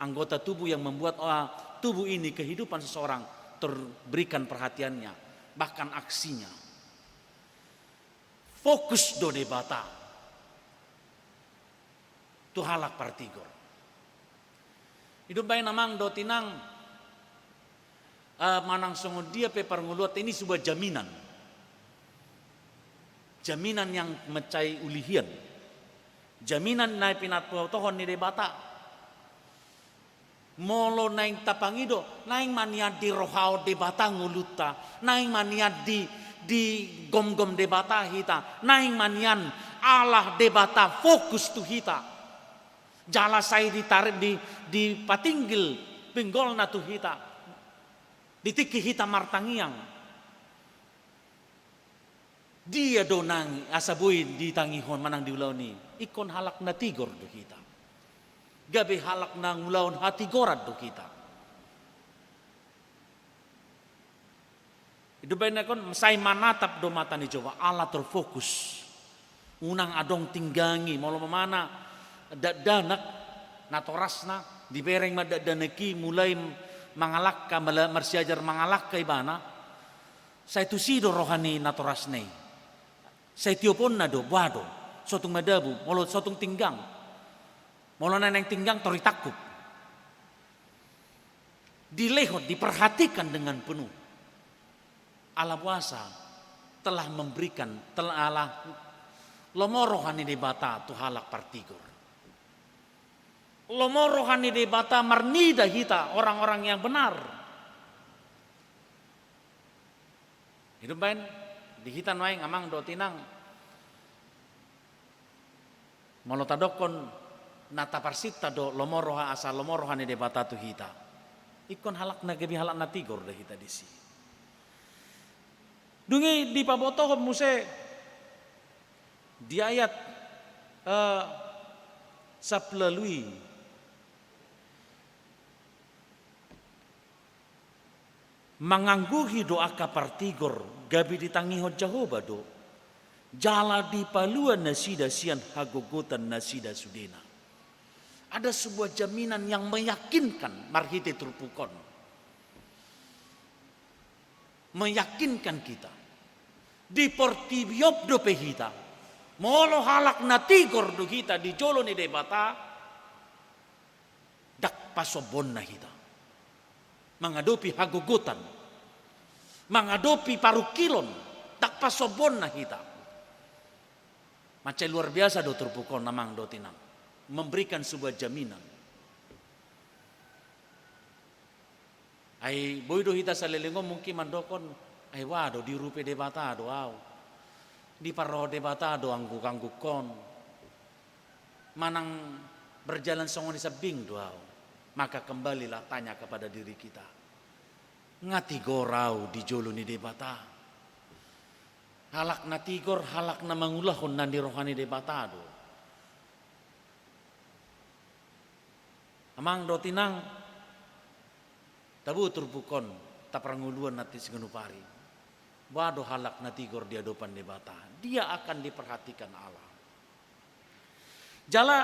anggota tubuh yang membuat, eh, tubuh ini, kehidupan seseorang, terberikan perhatiannya, bahkan aksinya. Fokus do Debata tu halak partigor. I do umbaen amang dohot inang, eh, manang songon dia pe parngoluanta, ini sebuah jaminan. Jaminan yang mansai uli hian. Jaminan na pinabotohon ni Debata. Molo naeng tapangido, naeng ma nian di roha Debata ngolunta, naeng ma nian di, digomgom Debata hita, naeng ma nian Allah Debata fokus tu hita. Jala sai ditar-, di, dipatinggil pinggolna tu hita. Di tingki hita martangiang. Dia do nang asa boi ditangihon manang diulahon i? Ingkon halak na tigor do hita. Gabe halak na ngulahon hatigoran do hita. I do umbaen nangkin, sai manatap do mata ni Jahowa, Allah terfokus. Unang adong tinggangi, molo mamana dakdanak natorasna, dibereng ma dakdanak i mulai mangalangka, mala-, marsiajar mangalangka ibana. Sai tusi do roha ni natorasna i. Sai tioponna do, boha do. Sotung madabu, molo sotung tinggang. Molo naeng tinggang, tor ditangkup. Dilehon, diperhatikan dengan penuh. Allah boasa telah memberikan, telah, Allah, lomo roha ni Debata tu halak partigor. Lomo roha ni Debata marnida hita orang-orang yang benar. I do umbaen di hita nuaeng amang dohot inang. Molo tadokkon na taparsinta do lomo roha, asa lomo roha ni Debata tu hita. Ingkon halak na gabe halak na tigor do hita disi. Dung i dipabotohon muse di ayat, eh, sampulu ualu i. Mangangguhi do angka partigor, gabe ditangihon Jahowa do, jala dipalua nasida sian hagogotan nasida sudena. Ada sebuah jaminan yang meyakinkan marhite turpuk on. Meyakinkan kita. Di portibi on dope hita, molo halak na tigor do hita di jolo ni Debata, ndang pasombonna hita. Mangadopi hagogotan, mangadopi parungkilon, Pasombonna hita. Mansai luar biasa do turpuk on, amang dohot inang. Memberikan sebuah jaminan. Ai boi do hita saleleng on mungkin mandokhon, ai wa do, diurupi Debata do au. Diparroha Debata do angguk-angguk on. Manang berjalan songon i sambing do au. Maka kembalilah tanya kepada diri kita. Nga tigor au di jolo ni Debata? Halak na tigor, halak na mangulahon na niroha ni Debata do. Amang dohot inang, tabo turpuk on, taparngoluan nanti siganup ari. Boha do halak na tigor di adopan Debata? Dia akan diperhatikan Allah. Jala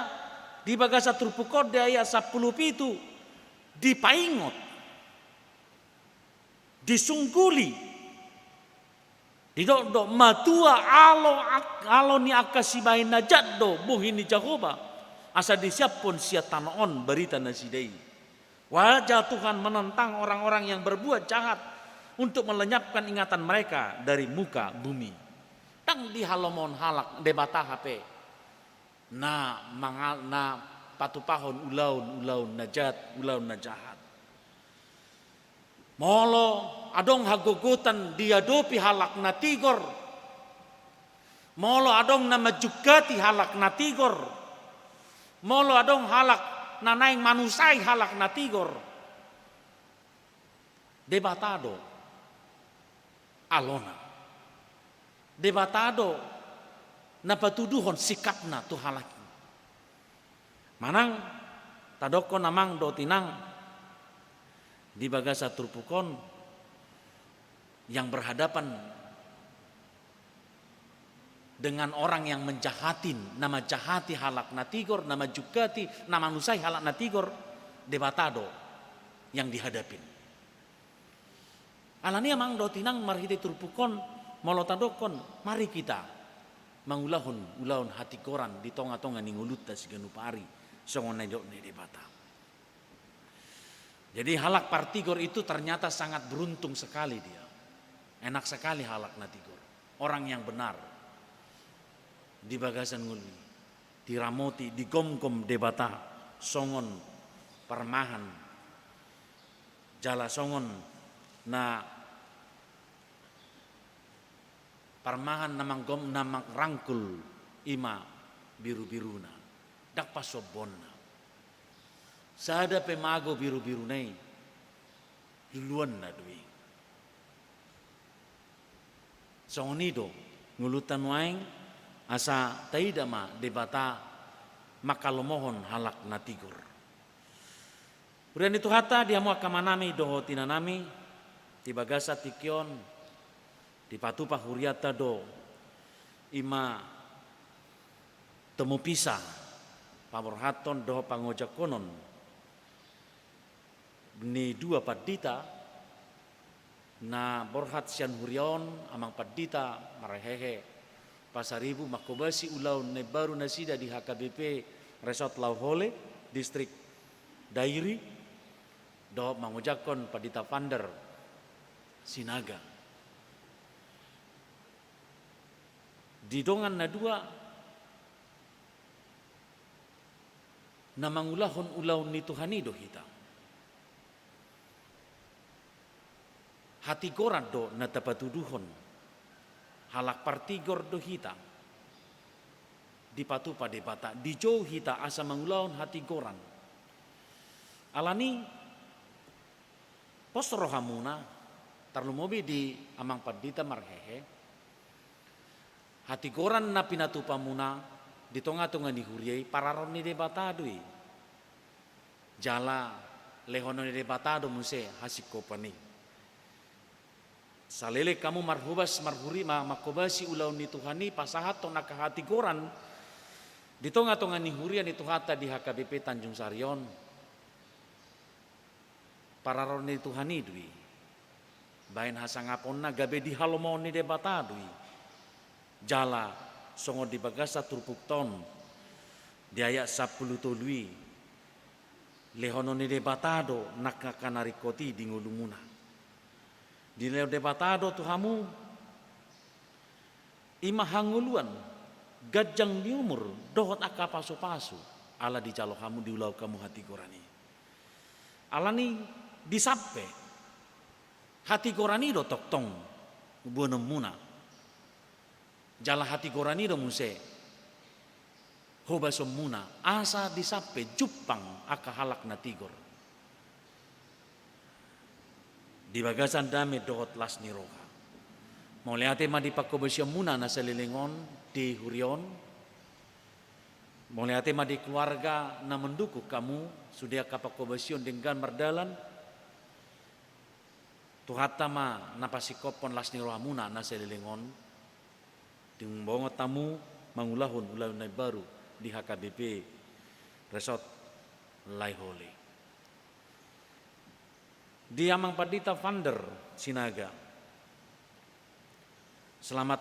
di bagasan turpuk on di ayat sampulu pitu, dipaingot, disungguli, didok do, matua alo, alo ni angka sibahen na jat do bohi ni Jahowa, asa disiaphon sian tano on barita nasida i. Wajah Tuhan menentang orang-orang yang berbuat jahat untuk melenyapkan ingatan mereka dari muka bumi. Ndang dihalomohon halak Debata hape na mangal-, na patupahon ulaon, ulaon na jat, ulaon na jahat. Molo adong hagogotan diadopi halak na tigor, molo adong na manjugati halak na tigor, molo adong halak na naeng manusai halak na tigor, Debata do alona. Debata do na patuduhon sikapna tu halak i. Manang tadokhon, amang dohot inang, di bagasan turpuk on, yang berhadapan dengan orang yang menjahatin, na manjahati halak na tigor, na manjugati, na manusai halak na tigor, Debata do yang dihadapin. Alani i, amang dohot inang, marhite turpuk on, molo tadokhon, mari kita mangulahon ulaon hatigoran di tonga-tonga ni ngolunta siganup ari, songon na nidok ni Debata. Jadi halak partigor itu ternyata sangat beruntung sekali dia. Enak sekali halak na tigor. Orang yang benar di bagasan ngolu i, diramoti, digomgom Debata songon parmahan. Jala songon na parmahan na manggom-, na mangrangkul i ma birubiruna, ndang pasombonna. Sada pe mago birubiruna i, luluanna do i. Songon i do ngolunta nuaeng, asa taida ma Debata manghalomohon halak na tigor. Huria ni Tuhanta, di hamu angka amanami dohot inanami, di bagasan tingki on dipatupa hurianta do i ma tomupisa paborhathon dohot pangojakonon ni dua pandita na borhat sian huria on, Amang Pandita Marhehe Pasaribu, manghobasi ulaon na imbaru nasida di H K B P Resort Lauhole, Distrik Dairi, dohot mangojakhon Pandita Vander Sinaga. Di dongan na dua, na mangulahon ulaon ni Tuhan i do hita. Hatigoran do na tapatuduhon. Halak partigor do hita. Dipatupa Debata, dijou hita asa mangulahon hatigoran. Alani, pos rohamuna, tarlumobi di Amang Pandita Marhehe, hatigoran na pinatupamuna di tongatonga ni huria i, pararo ni Debata do i. Jala lehonon ni Debata do muse hasingkopan i. Saleleng hamu marhobas, marhuri, ma-, manghobasi ulaon ni Tuhan i, pasahathon angka hatigoran di tongatonga ni huria ni Tuhanta di H K B P Tanjung Sari on. Pararo ni Tuhan i do i. Baen hasangaponna gabe dihalomohon ni Debata do i. Jala songon di bagasan turpukta on, di ayat sampulu tolu i, lehonon ni Debata do nang angka na ringkot i di ngolumuna. Dilehon Debata do tu hamu I ma hangoluan, ganjang ni umur, dohot angka pasupasu, ala dijalo hamu, diulahon hamu hatigoran i. Alani i, disampe hatigoran i do tongtong boanonmuna. Jala hatigoran i do muse hobasonmuna, asa disampe jumpang angka halak na tigor di bagasan dame dohot las ni roha. Mauliate ma di panghobasionmuna na saleleng on di huria on. Mauliate ma di keluarga na mandukung hamu, sude angka panghobasion denggan mardalan. Tuhanta ma na pasingkophon las ni rohamuna na saleleng on, dung bongot hamu mangulahon ulaon na imbaru di H K B P Resort Laiholi. Di Amang Pandita Vander Sinaga, selamat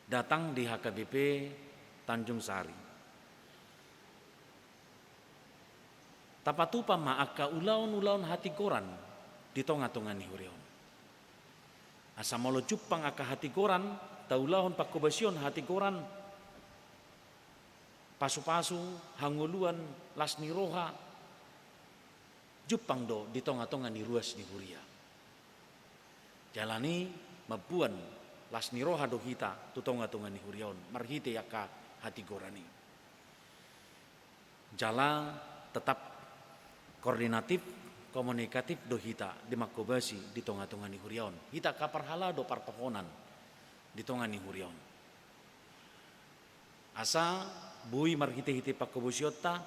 datang di H K B P Tanjung Sari. Tapatupa ma angka ulaon-ulaon hatigoran di tonga-tonga ni huria on. Asa molo jumpang angka hatigoran, taulahon panghobasion hatigoran, pasupasu, hangoluan, las ni roha, jumpang do di tonga-tonga ni ruas ni huria. Jala i mamboan las ni roha do hita tu tonga-tonga ni huria on, marhite angka hatigoran i. Jala tetap koordinatif, komunikatif do hita di manghobasi di tonga-tonga ni huria on. Hita angka parhalado partohonan di tonga ni huria on. Asa boi marhite-hite panghobasionta,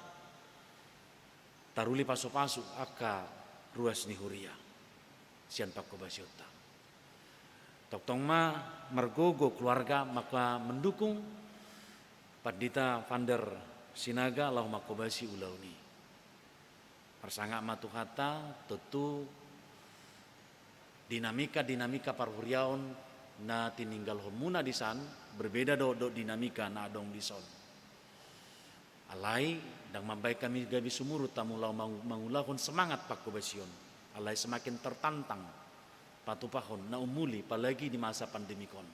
taruli pasupasu angka ruas ni huria sian panghobasionta. Tongtong ma margogo keluarga angka mendukung Pandita Vander Sinaga laho manghobasi ulaon i. Marsangap ma Tuhanta, tontu dinamika-dinamika parhuriaon na tininggalhonmuna disan, berbeda do dohot dinamika na adong dison. Alai, ndang mambahen hami gabe sumurut hamu laho mangu-, mangulahon semangat panghobasion. Alai semakin tertantang patupahon na umuli, apalagi di masa pandemik on.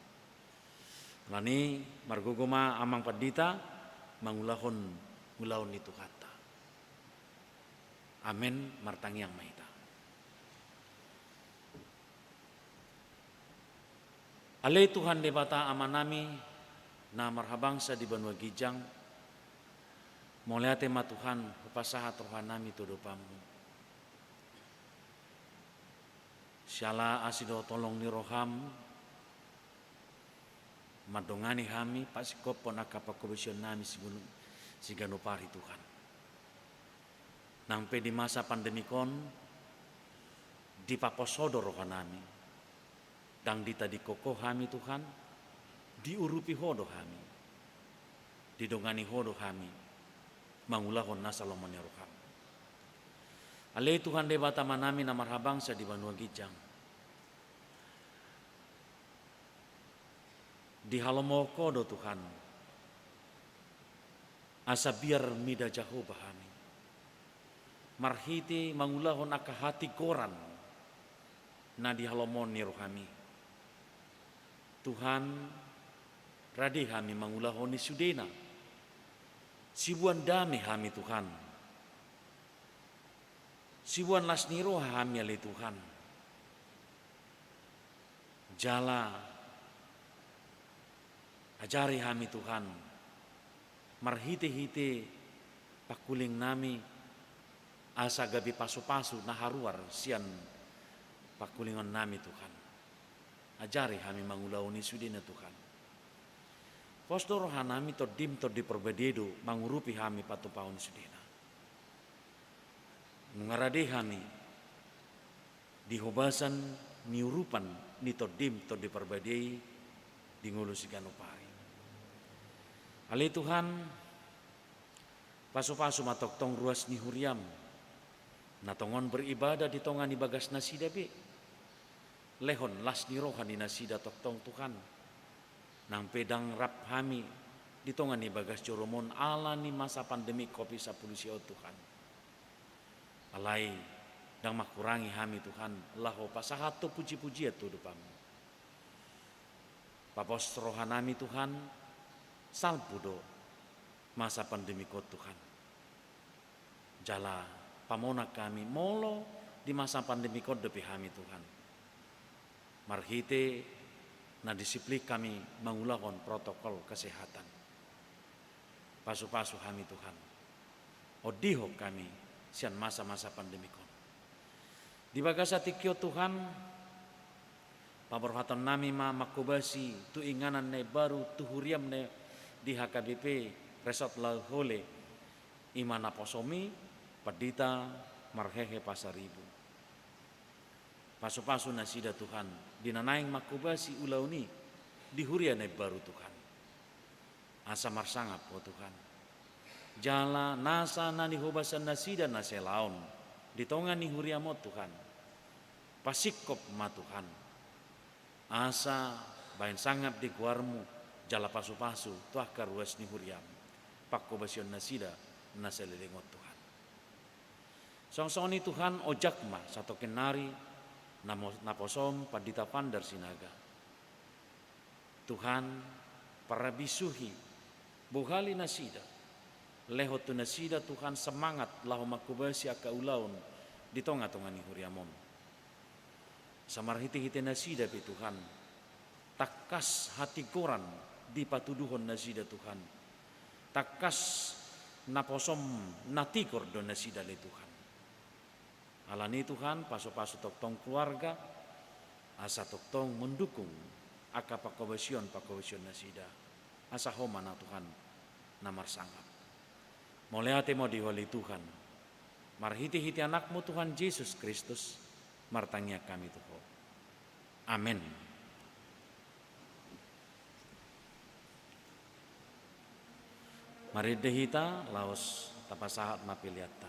Alani i, margogo ma Amang Pandita mangulahon ulaon ni Tuhanta. Amen, martangiang ma hita. Ale Tuhan Debata Amanami na marhabangsa di banua ginjang, mauliate ma Tuhan hupasahat rohanami tu adopanMu. Siala asi dohot holong ni rohaM, mandongani hami pasingkophon angka panghobasionnami sigunu-, siganup ari Tuhan. Nang pe di masa pandemik on, dipapos Ho do rohanami. Ndang ditadingkon Ho hami Tuhan, diurupi Ho do hami. Didongani Ho do hami, mangulahon nasa lomo ni rohaM. Ale Tuhan Debata Amanami na marhabangsa di banua ginjang. Dihalomohon Ho do Tuhan, asa biar mida Jahowa hami. Marhite mangulahon angka hatigoran na dihalomohon ni rohaMi. Tuhan, rade hami mangulahon i sudena. Siboan dame hami Tuhan. Siboan las ni roha hami ale Tuhan. Jala ajari hami Tuhan, marhite-hite pangkulingnami asa gabe pasu-pasu na haruar sian pangkulingonnami Tuhan. Ajari hami mangulahon i sudena Tuhan. Pos do rohanami TondiM Tondi Porbadia i do mangurupi hami patupahon sudena. Nunga rade hami di hobasan ni urupan ni TondiM Tondi Porbadia i di ngolu siganup ari. Ale Tuhan, pasu-pasu ma tongtong ruas ni huriaM, na tongon beribadah di tonga ni bagas nasida be. Lehon las ni roha ni nasida tongtong Tuhan. Nang pe ndang rap hami di tonga ni bagas joroMon ala ni masa pandemik Covid sampulu sia on Tuhan. Alai ndang mangkurangi hami Tuhan, laho pasahathon puji-pujian tu adopanMu. Papos rohanami Tuhan, salpu do masa pandemik on Tuhan. Jala pamonang hami molo di masa pandemik on dope hami Tuhan. Marhite na disiplin hami mangulahon protokol kesehatan. Pasu-pasu hami Tuhan. Ondihon hami sian masa-masa pandemik on. Di bagasan tingki on Tuhan, paborhatonnami ma mangkobasi tu inganan na imbaru tu huriam na di H K B P Resort Lahuole, i ma naposom i Pandita Marhehe Pasaribu. Pasu-pasu nasida Tuhan, di na naeng mangkobasi ulaon i di huria na imbaru Tuhan. Asa marsangap Ho Tuhan. Jala nasa na nihobasan nasida na salaon di tonga ni huriam on Tuhan. Pasingkop ma Tuhan. Asa baen sangap di goarmu jala pasu-pasu tu angka ruas ni huriam. Pangkobasion nasida na saleleng on Tuhan. Songon i Tuhan, ojak ma satongkin nari namo-, naposom Pandita Pandar Sinaga. Tuhan, parabisuhi, bohali nasida. Lehon tu nasida Tuhan semangat laho mangkobasi angka ulaon di tonga-tonga ni huriam on. Asa marhite-hite nasida pe Tuhan, tangkas hatigoran dipatuduhon nasida Tuhan. Tangkas naposom na tigor do nasida ale Tuhan. Alani i Tuhan, pasu-pasu tongtong keluarga, asa tongtong mendukung angka pangkobasion-pangkobasion nasida. Asa Ho ma na Tuhan na marsangap. Mauliate ma di Ho ale Tuhan. Marhite-hite Anakmu Tuhan Jesus Kristus, martangiang hami tu Ho. Amen. Marende hita, laos tapasahat ma peleanta.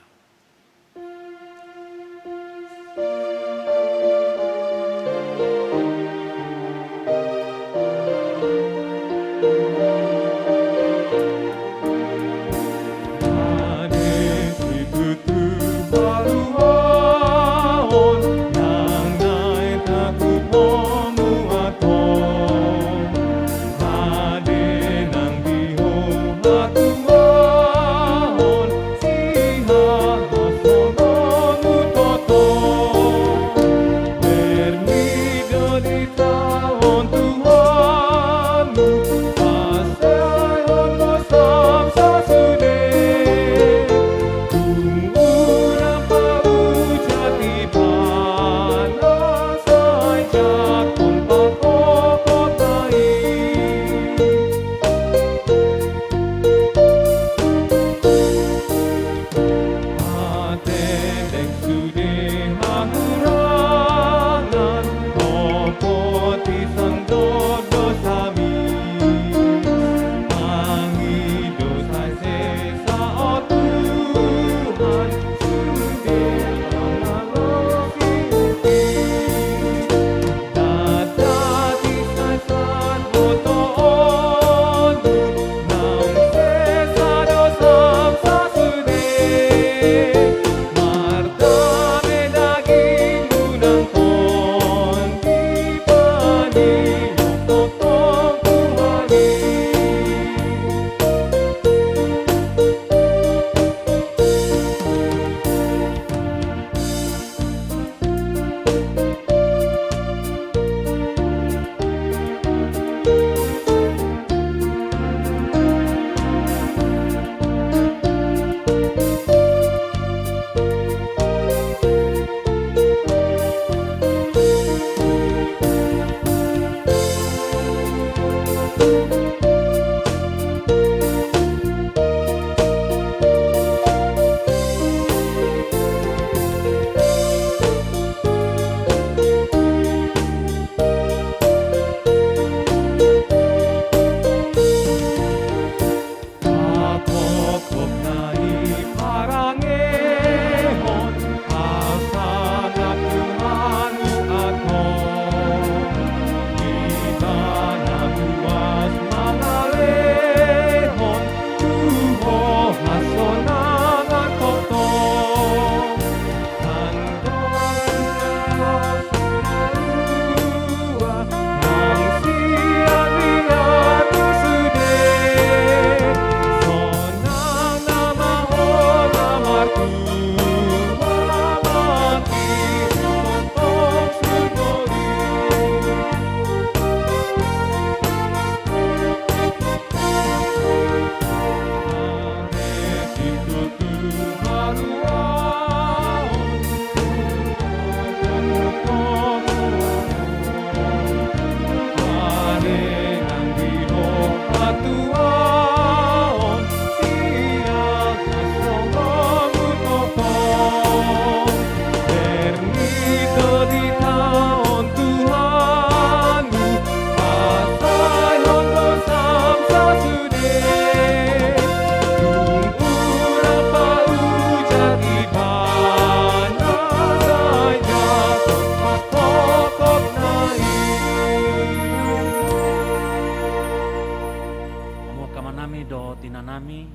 Nami dohot inanami,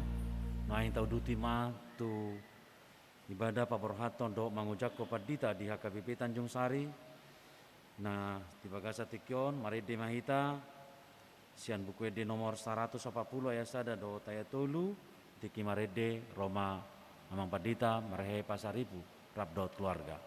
naeng tauduti ma tu ibadah paborhathon dohot mangojakhon pandita di H K B P Tanjung Sari. Na di bagasan tingki on marende ma hita sian Buku Ende nomor saratus opat pulu ayat sada dohot ayat tolu. Tingki marende ro ma amang pandita marhehe Pasaribu rap dohot keluarga.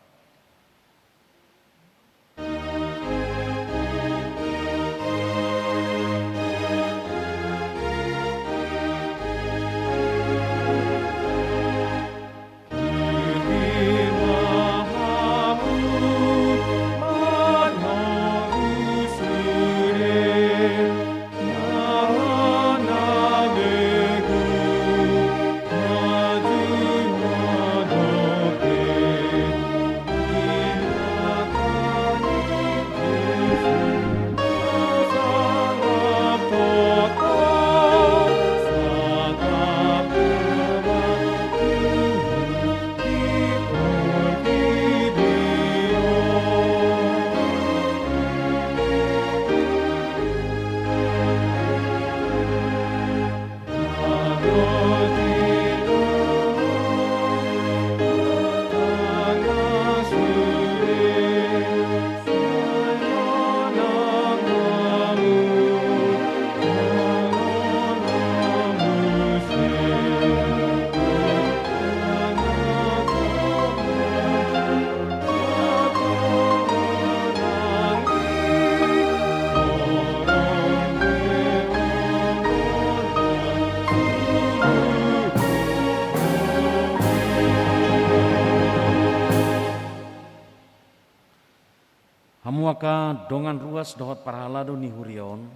Hamu angka dongan ruas dohot parhalado ni huria on,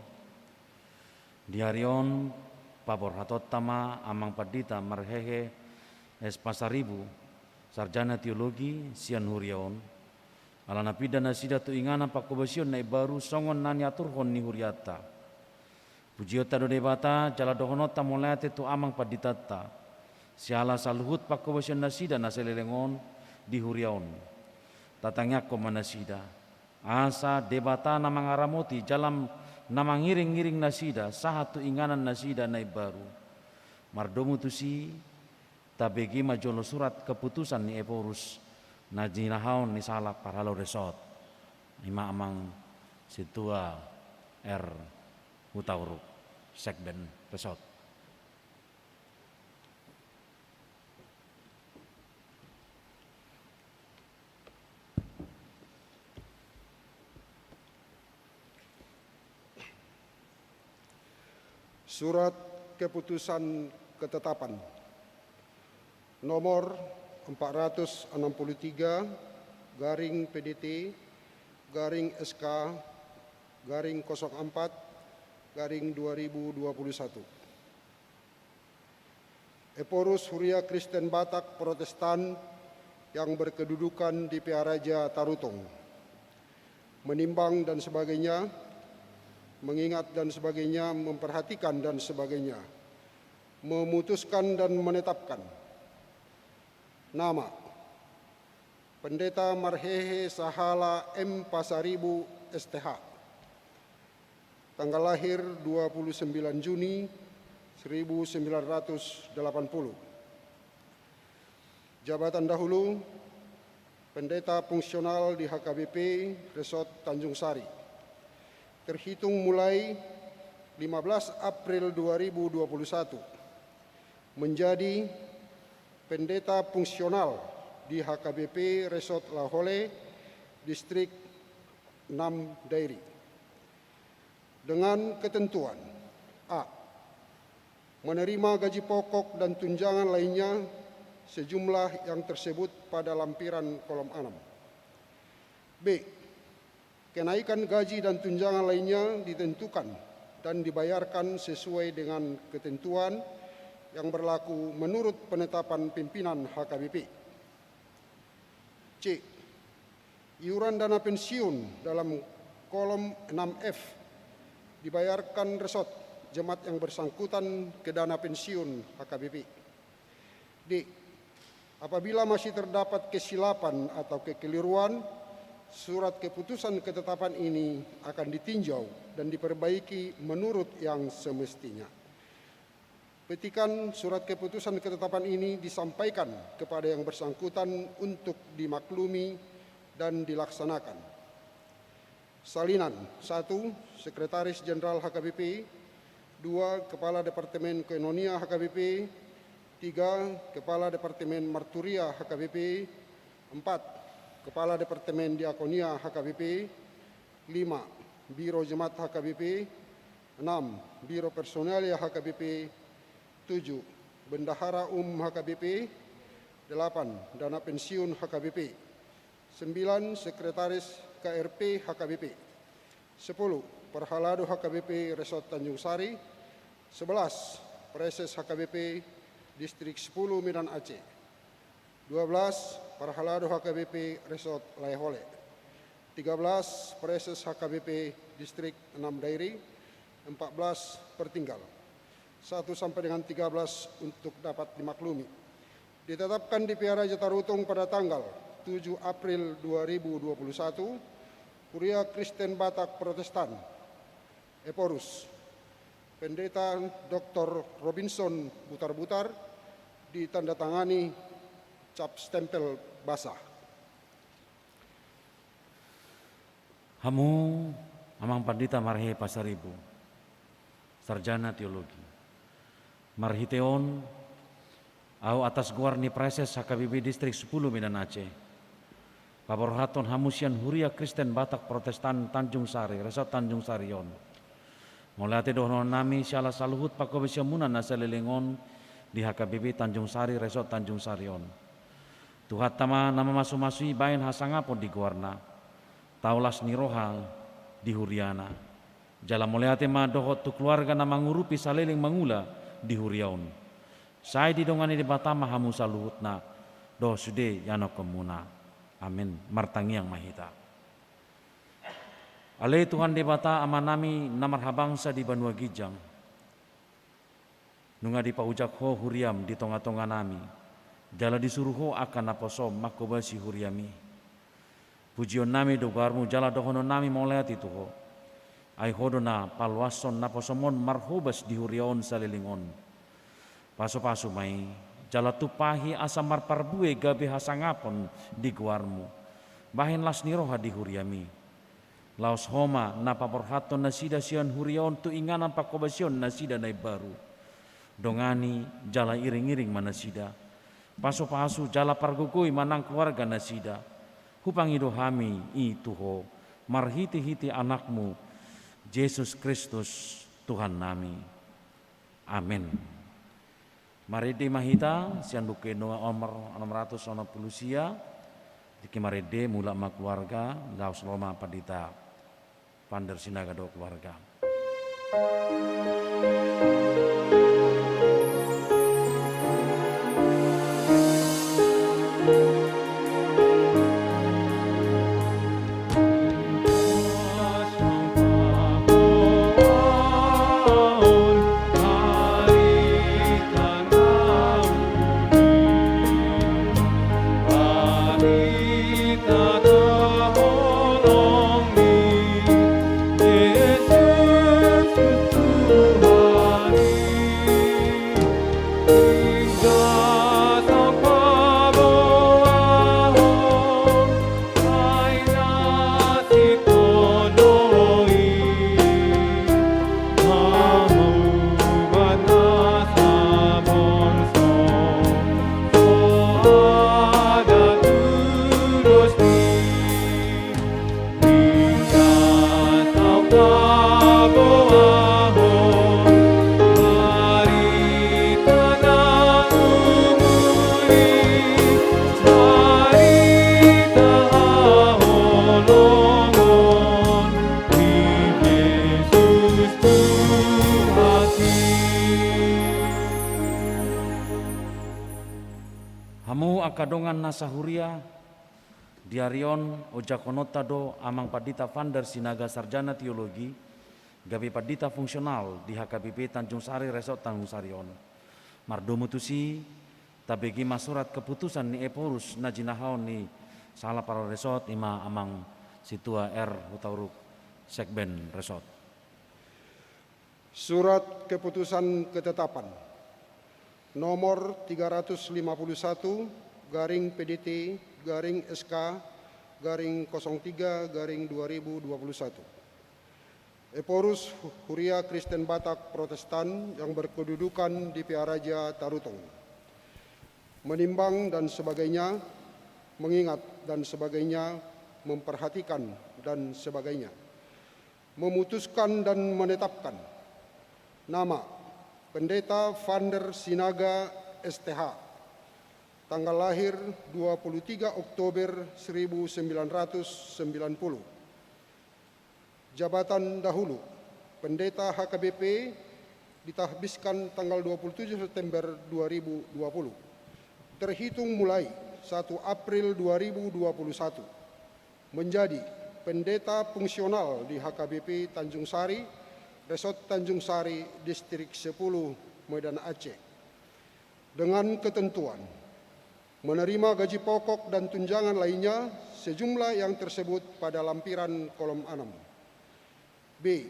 di ari on paborhatonta ma amang pandita marhehe S Pasaribu, sarjana teologi sian huria on, ala na pinda nasida tu inganan panghobasion na imbaru songon na niaturhon ni hurianta. Pujionta do Debata jala dohononta mauliate tu amang panditanta, siala saluhut panghobasion nasida na saleleng on di huria on. Tatangiangkon ma nasida, asa Debata na mangaramoti jala na mangiringiring nasida sahat tu inganan nasida na imbaru. Mardomu tusi, tabege ma jolo surat keputusan ni Ephorus na jinahahon ni sahalak parhalado resort, i ma amang Sintua R Hutauruk, sekben resort. Surat keputusan ketetapan nomor empat ratus enam puluh tiga garing P D T garing S K garing kosong empat garing dua ribu dua puluh satu. Ephorus Huria Kristen Batak Protestan yang berkedudukan di Pearaja Tarutung. Menimbang dan sebagainya, mengingat dan sebagainya, memperhatikan dan sebagainya, memutuskan dan menetapkan. Nama: Pendeta Marhehe Sahala M Pasaribu, S T H. Tanggal lahir dua puluh sembilan Juni seribu sembilan ratus delapan puluh. Jabatan dahulu: Pendeta fungsional di H K B P Resort Tanjung Sari. Terhitung mulai lima belas April dua ribu dua puluh satu, menjadi pendeta fungsional di H K B P Resort Lahole, Distrik enam Dairi. Dengan ketentuan: A, menerima gaji pokok dan tunjangan lainnya sejumlah yang tersebut pada lampiran kolom enam. B, kenaikan gaji dan tunjangan lainnya ditentukan dan dibayarkan sesuai dengan ketentuan yang berlaku menurut penetapan pimpinan H K B P. C, iuran dana pensiun dalam kolom enam F dibayarkan resort jemaat yang bersangkutan ke dana pensiun H K B P. D, apabila masih terdapat kesilapan atau kekeliruan, surat keputusan ketetapan ini akan ditinjau dan diperbaiki menurut yang semestinya. Petikan surat keputusan ketetapan ini disampaikan kepada yang bersangkutan untuk dimaklumi dan dilaksanakan. Salinan, satu, Sekretaris Jenderal H K B P, dua, Kepala Departemen Koinonia H K B P, tiga, Kepala Departemen Marturia H K B P, empat, Kepala Departemen Diakonia H K B P, lima, Biro Jemaat H K B P, enam, Biro Personalia H K B P, tujuh, Bendahara Umum H K B P, delapan, Dana Pensiun H K B P, sembilan, Sekretaris K R P H K B P, sepuluh, Parhalado H K B P Resort Tanjung Sari, sebelas, Praeses H K B P Distrik sepuluh Medan Aceh, dua belas, Parhalado H K B P Resort Laehole, tiga belas, Praeses H K B P Distrik enam Dairi, empat belas, Pertinggal. Satu sampai dengan tiga belas untuk dapat dimaklumi. Ditetapkan di Vihara Jatarutung pada tanggal tujuh April dua ribu dua puluh satu, Huria Kristen Batak Protestan, Ephorus, Pendeta Doktor Robinson Butarbutar, ditandatangani cap stempel basah. Hamu, Amang Pandita Marhe Pasaribu, Sarjana Teologi. Marhite on, ahu atas goar ni Praeses H K B P Distrik sepuluh Medan Aceh, paborhathon hamu sian Huria Kristen Batak Protestan Tanjung Sari, Resort Tanjung Sari on, mauliate dohonon nami siala saluhut panghobasionmuna na saleleng on di H K B P Tanjung Sari, Resort Tanjung Sari on. Tuhanta ma na mamasumasu i baen hasangapon di goarna, tau las ni roha di huriana. Jala mauliate ma dohot tu keluarga na mangurupi saleleng mangula di huria on. Sai didongani Debata ma hamu saluhutna, dohot sude ianakkonmuna. Amin. Martangiang ma hita. Ale Tuhan Debata, Amanami na marhabangsa di banua ginjang, nunga dipaujak Ho huriam di tongatonganami, jala disuru Ho angka naposom manghobasi huriami. Pujionnami do goarmu jala dohononnami mauliate tu Ho. Ai Ho do na paluashon naposom on marhobas di huria on saleleng on. Pasupasu ma i, jala tumpahi asa marparbue gabe hasangapon di goarmu. Bahen las ni roha di huriami. Laos Ho ma na paborhathon nasida sian huria on tu inganan panghobasion nasida na imbaru. Dongani jala iringiring ma nasida. Pasupasu jala pargogoi ma nang keluarga nasida. Hupangido hami i tu Ho, marhitehite Anakmu, Jesus Kristus, Tuhannami. Amin. Marende ma hita sian Buku Ende nomor onom ratus onom pulu sia. Tingki marende, mulak ma keluarga, laos ro ma Pandita Vander Sinaga dohot keluarga. Hamu angka dongan na sahuria, di ari on ojakkononta do Amang Pandita Vander Sinaga, Sarjana Teologi, gabe pandita fungsional di H K B P Tanjung Sari, Resort Tanjung Sari on. Mardomu tusi, tabege ma surat keputusan ni Ephorus na jinahaon ni sahala parresort, i ma Amang Sintua R Hutauruk, Sekben Resort. Surat keputusan ketetapan. Nomor tiga ratus lima puluh satu garing P D T garing S K garing kosong tiga garing dua ribu dua puluh satu. Ephorus, Huria Kristen Batak Protestan yang berkedudukan di Pearaja Tarutong. Menimbang dan sebagainya, mengingat dan sebagainya, memperhatikan dan sebagainya. Memutuskan dan menetapkan. Nama, Pendeta Vander Sinaga, S T H. Tanggal lahir dua puluh tiga Oktober seribu sembilan ratus sembilan puluh. Jabatan dahulu, Pendeta H K B P, ditahbiskan tanggal dua puluh tujuh September dua ribu dua puluh. Terhitung mulai satu April dua ribu dua puluh satu, menjadi pendeta fungsional di H K B P Tanjung Sari, Resort Tanjung Sari, Distrik sepuluh, Medan Aceh, dengan ketentuan menerima gaji pokok dan tunjangan lainnya sejumlah yang tersebut pada lampiran kolom enam. B.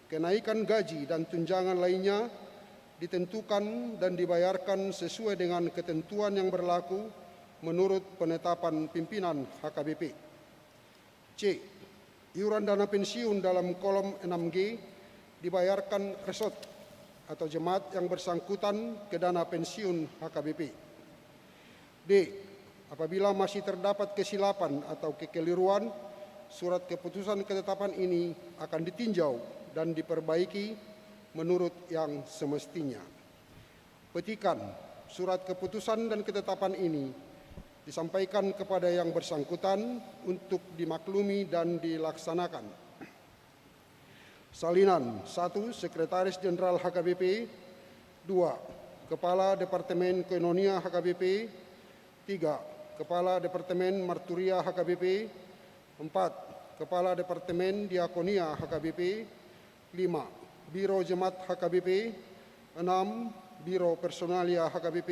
Kenaikan gaji dan tunjangan lainnya ditentukan dan dibayarkan sesuai dengan ketentuan yang berlaku menurut penetapan pimpinan H K B P. C. Iuran dana pensiun dalam kolom enam G dibayarkan resort atau jemaat yang bersangkutan ke dana pensiun H K B P. D. Apabila masih terdapat kesilapan atau kekeliruan, surat keputusan ketetapan ini akan ditinjau dan diperbaiki menurut yang semestinya. Petikan, surat keputusan dan ketetapan ini disampaikan kepada yang bersangkutan untuk dimaklumi dan dilaksanakan. Salinan, satu, Sekretaris Jenderal H K B P, dua, Kepala Departemen Koinonia H K B P, tiga, Kepala Departemen Marturia H K B P, empat, Kepala Departemen Diakonia H K B P, lima, Biro Jemaat H K B P, enam, Biro Personalia H K B P,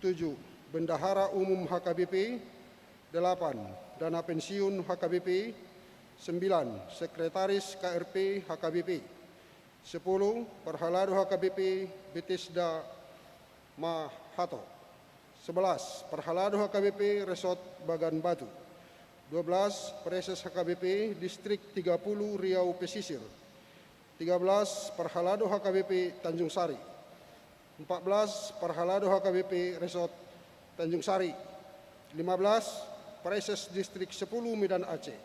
tujuh, Bendahara Umum H K B P, delapan, Dana Pensiun H K B P, sembilan, Sekretaris K R P H K B P, sepuluh, Parhalado H K B P Bethesda Mahato, sebelas, Parhalado H K B P Resort Bagan Batu, dua belas, Praeses H K B P Distrik tiga puluh Riau Pesisir, tiga belas, Parhalado H K B P Tanjung Sari, empat belas, Parhalado H K B P Resort Tanjung Sari, lima belas, Praeses Distrik sepuluh Medan Aceh,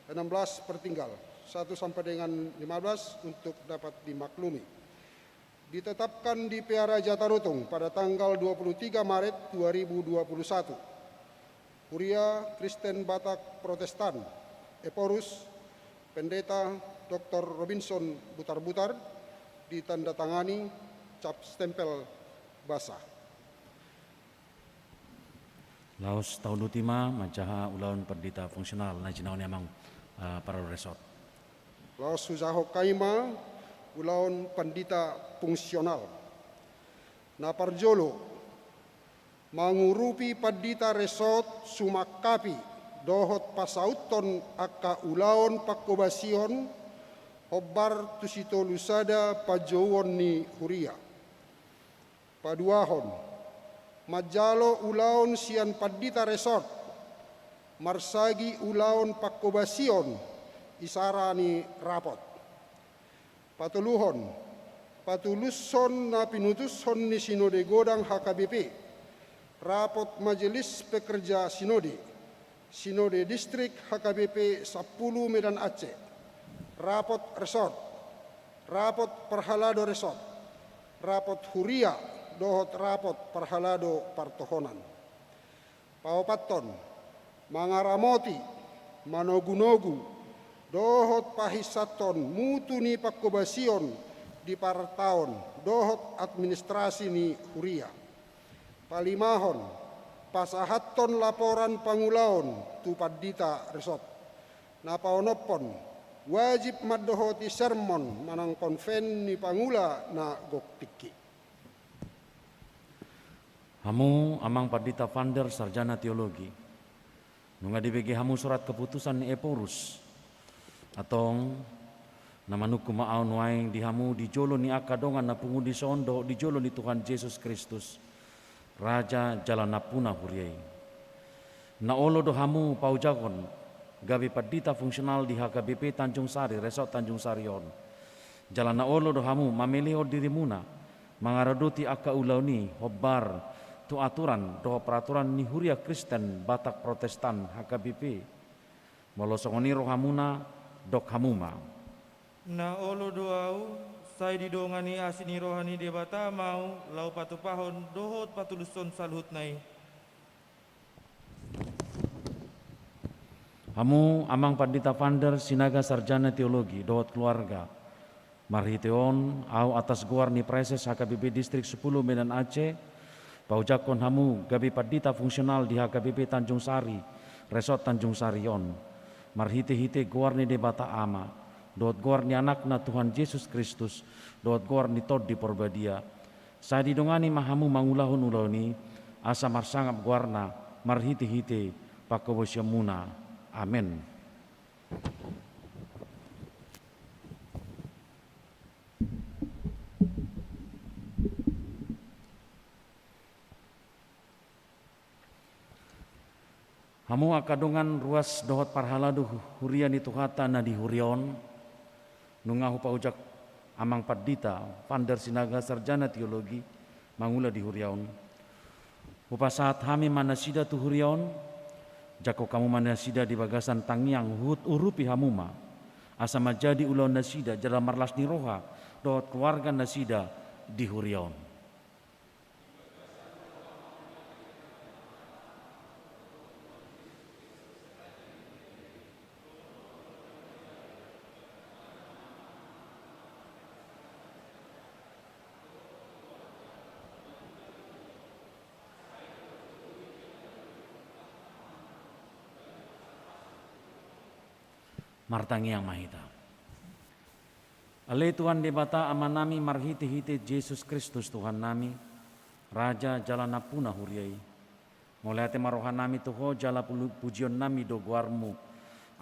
enam belas, Pertinggal, satu sampai dengan lima belas untuk dapat dimaklumi. Ditetapkan di Pearaja Tarutong pada tanggal dua puluh tiga Maret dua ribu dua puluh satu. Huria Kristen Batak Protestan, Ephorus, Pendeta Doktor Robinson Butarbutar, ditandatangani cap stempel basah. Laos tauluti ma manjaha ulaon pandita fungsional na jinalo ni amang, eh, parhalado resort. Laos hujahahon hami ma ulaon pandita fungsional. Na parjolo, mangurupi pandita resort sumangkapi dohot pasauthon angka ulaon pangkobasion hombar tu sitolu sada panjouon ni huria. Paduahon, manjalo ulaon sian pandita resort marsagi ulaon pangkobasion isara ni rapot. Patoluhon, patulushon na pinutushon ni Sinode Godang H K B P, rapot Majelis Pekerja Sinode, Sinode Distrik H K B P sampulu Medan Aceh, rapot resort, rapot parhalado resort, rapot huria dohot rapot parhalado partohonan. Paopathon, mangaramoti, manogunogu dohot pahinsathon mutu ni pangkobasion di partaon dohot administrasi ni huria. Palimahon, pasahathon laporan pangulaon tu pandita resort. Na paonomhon, wajib mandohoti sermon manang konven ni pangula na gok tingki. Hamu amang pandita Vander, sarjana teologi, nunga dibege hamu surat keputusan ni Ephorus, antong Na manungkun ma ahu nuaeng di hamu di jolo ni angka dongan na pungu dison dohot di jolo ni Tuhan Jesus Kristus, Raja jala Nampuna huria i. Na olo do hamu paojakhon gabe pandita fungsional di H K B P Tanjung Sari, Resort Tanjung Sari on. Jala na olo do hamu mamelehon dirimuna mangaradoti angka ulaon i hombar tu aturan dohot peraturan ni Huria Kristen Batak Protestan H K B P. Molo songon i rohamuna, dok hamu ma. Na olo do ahu, sai didongani asi ni roha ni Debata ma ahu, laho patupahon dohot patulushon saluhutna i. Hamu Amang Pandita Vander Sinaga, Sarjana Teologi, dohot keluarga. Marhite on, ahu atas goar ni Praeses H K B P Distrik Sepuluh Medan Aceh, paojakhon hamu gabe pandita fungsional di H K B P Tanjung Sari, Resort Tanjung Sari on. Marhite-hite goar ni Debata Ama, dohot goar ni Anakna Tuhan Jesus Kristus, dohot goar ni Tondi Porbadia. Sai didongani ma hamu mangulahon ulaon i, asa marsangap goarna, marhite-hite panghobasionmuna. Amen. Hamu angka dongan ruas dohot parhalado hu-, huria ni Tuhanta na di huria on, nunga hupaojak Amang Pandita Vander Sinaga, Sarjana Teologi, mangula di huria on. Hupasahat hami ma nasida tu huria on, jangkon hamu ma nasida di bagasan tangiang, huhut urupi hamu ma, asa manjadi ulaon nasida jala marlas ni roha dohot keluarga nasida di huria on. Martangiang ma hita. Ale Tuhan Debata Amanami, marhite-hite Jesus Kristus Tuhannami, Raja jala Nampuna huria i. Mauliate ma rohanami tu Ho jala pulu-, pujionnami do goarMu.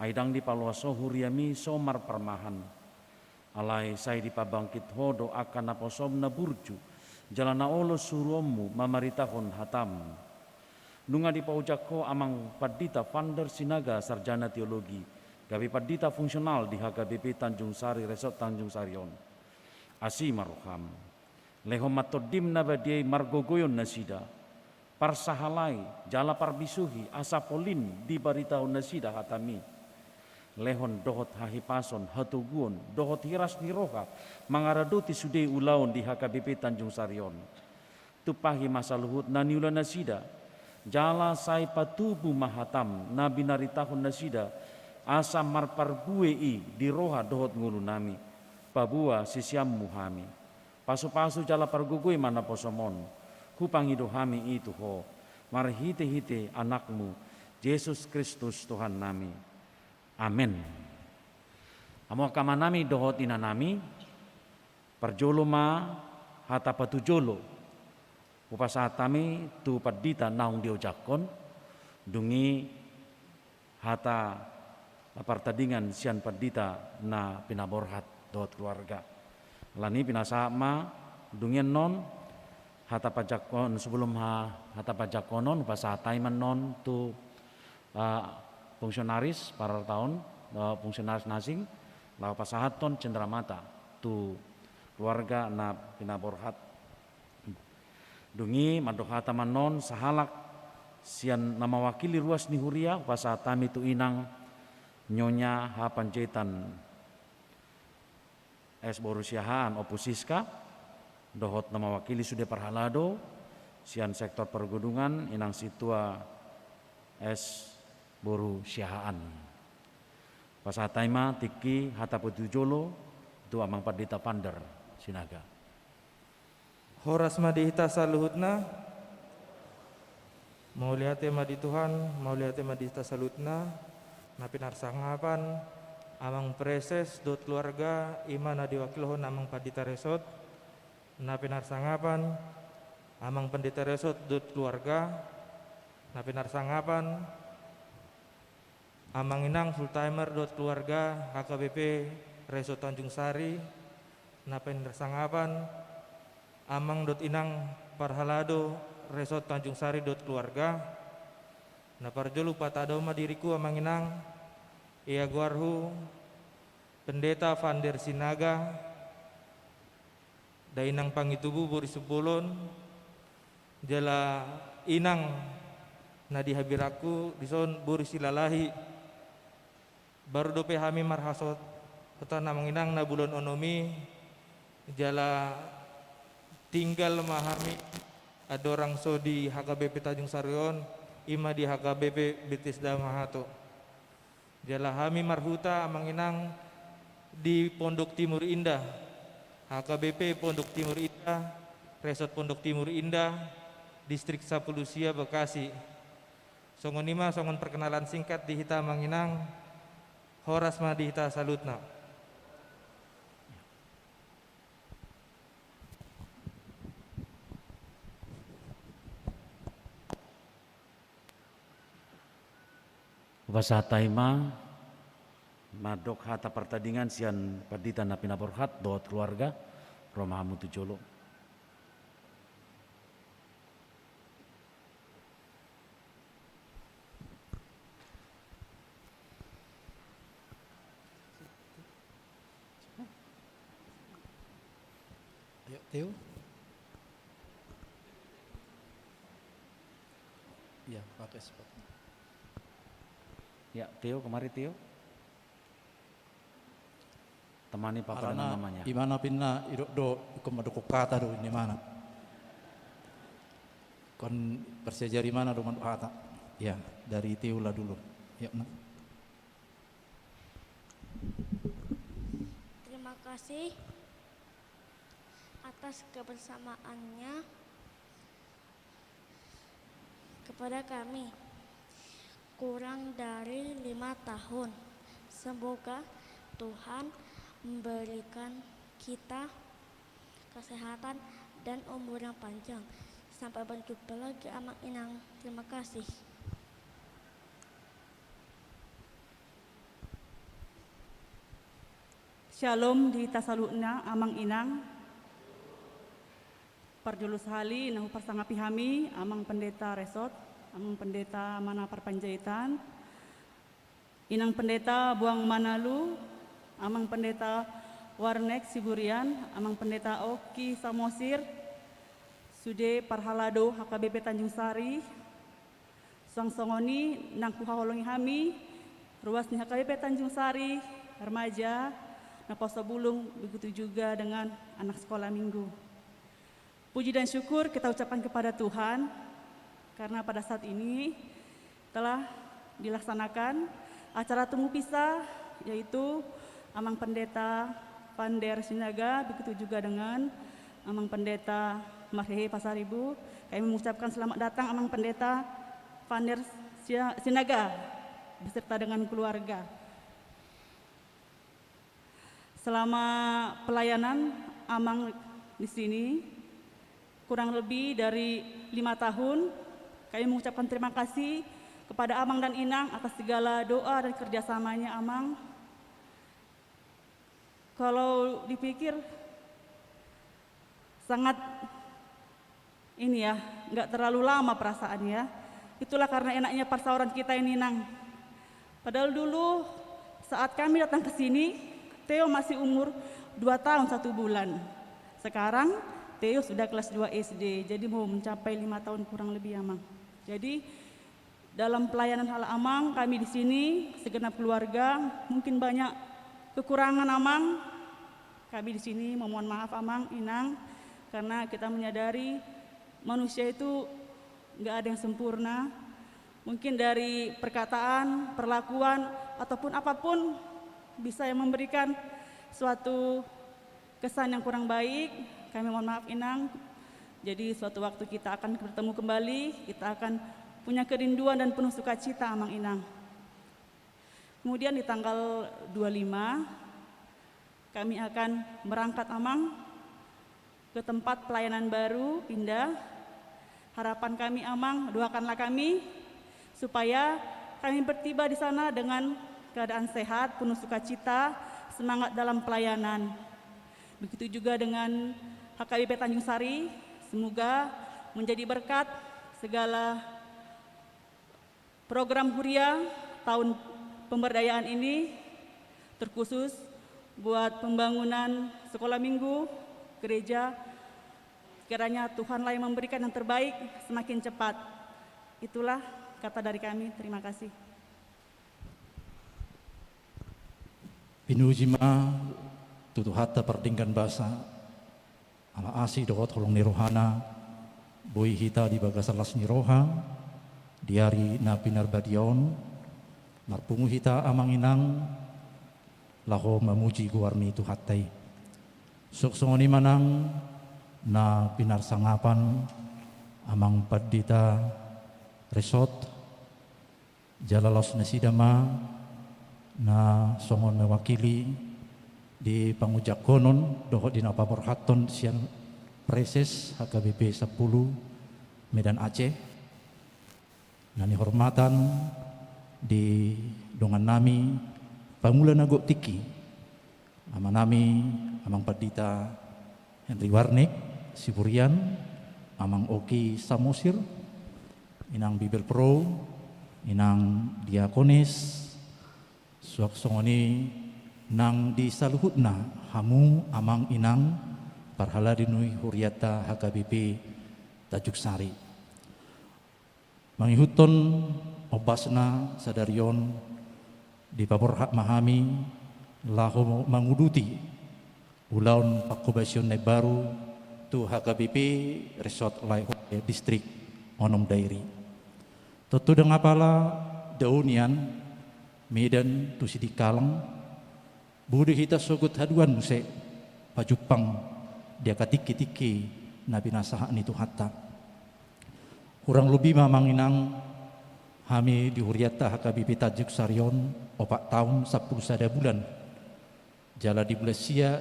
Ai ndang dipaloas Ho huriaMi so marparmahan. Alai sai dipabangkit Ho do angka naposoM na burju, jala na olo suruonMu mamaritahon hataM. Nunga dipaojak Ho Amang Pandita Vander Sinaga, Sarjana Teologi, gabe pandita fungsional di H K B P Tanjung Sari, Resort Tanjung Sari on. Asi ma rohaM. Lehon ma TondiM na badia i margogoion nasida, parsahalai, jala parbisuhi, asa polin dibaritahon nasida hataMi. Lehon dohot hahipason, hatoguon, dohot hiras ni roha, mangaradoti sude ulaon di H K B P Tanjung Sari on. Tumpahi ma saluhut na niula nasida, jala sai patubu ma hataM na binaritahon nasida, asa marparbue i di roha dohot ngolunami. Paboa siseanMu hami. Pasu-pasu jala pargogoi ma naposoM on. Hupangido hami i tu Ho, marhite-hite AnakMu, Jesus Kristus Tuhannami. Amen. Hamu angka amanami dohot inanami, parjolo ma hata patujolo hupasahat hami tu pandita naung diojakhon, dung i hata partadingan sian pandita na pinaborhat dohot keluarga. Alani pinasahat ma, dung i annon hata panjangkon, sebelum ha-, hata panjangkonon, hupasahat hami ma annon tu, ah, fungsionaris pararta on, eh, fungsionaris na asing, laho pasahathon cendramata tu keluarga na pinaborhat. Dung i mandok hata ma annon sahalak sian na mawakili ruas ni huria, hupasahat hami tu inang Nyonya H. Panjaitan, S. Boru Siahaan, Ompu Siska, dohot na mawakili sude parhalado sian sektor pergudungan, inang sintua S. Boru Siahaan. Pasahat hami ma tingki hata patujolo tu Amang Pandita Vander Sinaga. Horas ma di hita saluhutna. Mauliate ma di Tuhan, mauliate ma di hita saluhutna. Na pinarsangapan Amang Praeses dohot keluarga, i ma na diwakilhon Amang Pandita Resort. Na pinarsangapan Amang Pandita Resort dohot keluarga. Na pinarsangapan Amang Inang full timer dohot keluarga, H K B P Resort Tanjung Sari, na pinarsangapan amang dohot inang parhalado Resort Tanjung Sari dohot keluarga. Na parjolo patadao ma diringku amang inang, ia goarhu Pendeta Vander Sinaga, dainang Pangitubu boru Simbolon, jala inang na di habirangku dison boru Silalahi. Baru dope hami marhasohotan amang inang na bulan onom i, jala tinggal ma hami andorang so di H K B P Tanjung Sari on, i ma di H K B P Bethesda Mahato. Jala hami marhuta amang inang di Pondok Timur Indah, H K B P Pondok Timur Indah, Resort Pondok Timur Indah, Distrik Sampulu Sia, Bekasi. Songon i ma songon perkenalan singkat di hita amang inang, horas ma di hita saluhutna. Hupasahat hami ma mandok hata partadingan sian pandita na pinaborhat dohot keluarga, ro ma hamu tu jolo. Ayo, Teo. Iya, pakai spot. Ya, Teo, kemari, Teo. Temani Papa dengan Mamanya. Imana pinna idok do, ingkon mandok hata do, imana. Ingkon parsiajari imana do mandok hata. Ya, dari Teo lah dulu. Ya, nak. Terima kasih atas kebersamaannya kepada kami kurang dari lima tahun. Semoga Tuhan memberikan kita kesehatan dan umur yang panjang. Sampai berjumpa lagi, Amang Inang. Terima kasih. Syalom di hita saluhutna, Amang Inang. Parjolo sahali na huparsangapi hami, Amang Pendeta Resort, Amang Pendeta Mana Parpanjaitan, Inang Pendeta Boang Manalu, Amang Pendeta Warnek Siburian, Amang Pendeta Oki Samosir, sude parhalado H K B P Tanjung Sari, suang songon i nang huhaholongi hami ruas ni H K B P Tanjung Sari, remaja, naposobulung, begitu juga dengan anak sekolah minggu. Puji dan syukur kita ucapkan kepada Tuhan, karena pada saat ini telah dilaksanakan acara temu pisah, yaitu Amang Pendeta Vander Sinaga, begitu juga dengan Amang Pendeta Marhehe Pasaribu. Kami mengucapkan selamat datang Amang Pendeta Vander Sia-, Sinaga beserta dengan keluarga. Selama pelayanan Amang di sini, kurang lebih dari lima tahun, kami mengucapkan terima kasih kepada Amang dan Inang atas segala doa dan kerjasamanya, Amang. Kalau dipikir, sangat ini ya, nggak terlalu lama perasaannya. Itulah karena enaknya persauran kita ini, Nang. Padahal dulu saat kami datang ke sini, Theo masih umur dua tahun satu bulan. Sekarang Theo sudah kelas dua S D, jadi mau mencapai lima tahun kurang lebih, Amang. Jadi, dalam pelayanan hal Amang, kami di sini, segenap keluarga, mungkin banyak kekurangan Amang. Kami di sini memohon maaf Amang, Inang, karena kita menyadari manusia itu nggak ada yang sempurna. Mungkin dari perkataan, perlakuan, ataupun apapun bisa yang memberikan suatu kesan yang kurang baik. Kami mohon maaf, Inang. Jadi, suatu waktu kita akan bertemu kembali, kita akan punya kerinduan dan penuh sukacita, Amang Inang. Kemudian di tanggal dua lima, kami akan berangkat, Amang, ke tempat pelayanan baru, pindah. Harapan kami, Amang, doakanlah kami supaya kami bertiba di sana dengan keadaan sehat, penuh sukacita, semangat dalam pelayanan. Begitu juga dengan H K B P Tanjung Sari, semoga menjadi berkat segala program huria tahun pemberdayaan ini, terkhusus buat pembangunan sekolah minggu gereja. Kiranya Tuhanlah yang memberikan yang terbaik semakin cepat. Itulah kata dari kami. Terima kasih. Pinuji ma tu Tuhanta pardenggan basa, ala asi dohot holong ni rohana, boi hita di bagasan las ni roha, di ari na pinarbadia on, marpungu hita amang inang, laho mamuji goar ni Tuhanta i. Suang songon i ma nang na pinarsangapan amang pandita Resot, jala laos nasida ma na songon mewakili di pangujangkonon dohot di na paborhathon sian Praeses H K B P sampulu Medan Aceh. Na nihormatan di dongannami pangula na gok tingki, amanami amang pandita Henry Warnick Siburian, amang Oki Samosir, inang Bibelvrouw, inang diakonis, suang songon i nang di saluhutna hamu amang inang parhalado ni hurianta H K B P Tanjung Sari. Mangihuthon ombasna sadari on, dipaborhat ma hami laho manguduti ulaon pangkobasion na imbaru tu H K B P Resort Lae Distrik Onom Dairi. Tontu ndang apala dao nian Medan tu Sidikalang, boi do hita sogot haduan muse pajumpang di angka tingki-tingki na pinasahat ni Tuhanta. Hurang lobi ma amang inang, hami di hurianta H K B P Tanjung Sari on opat taon sampulu sada bulan. Jala di bulan sia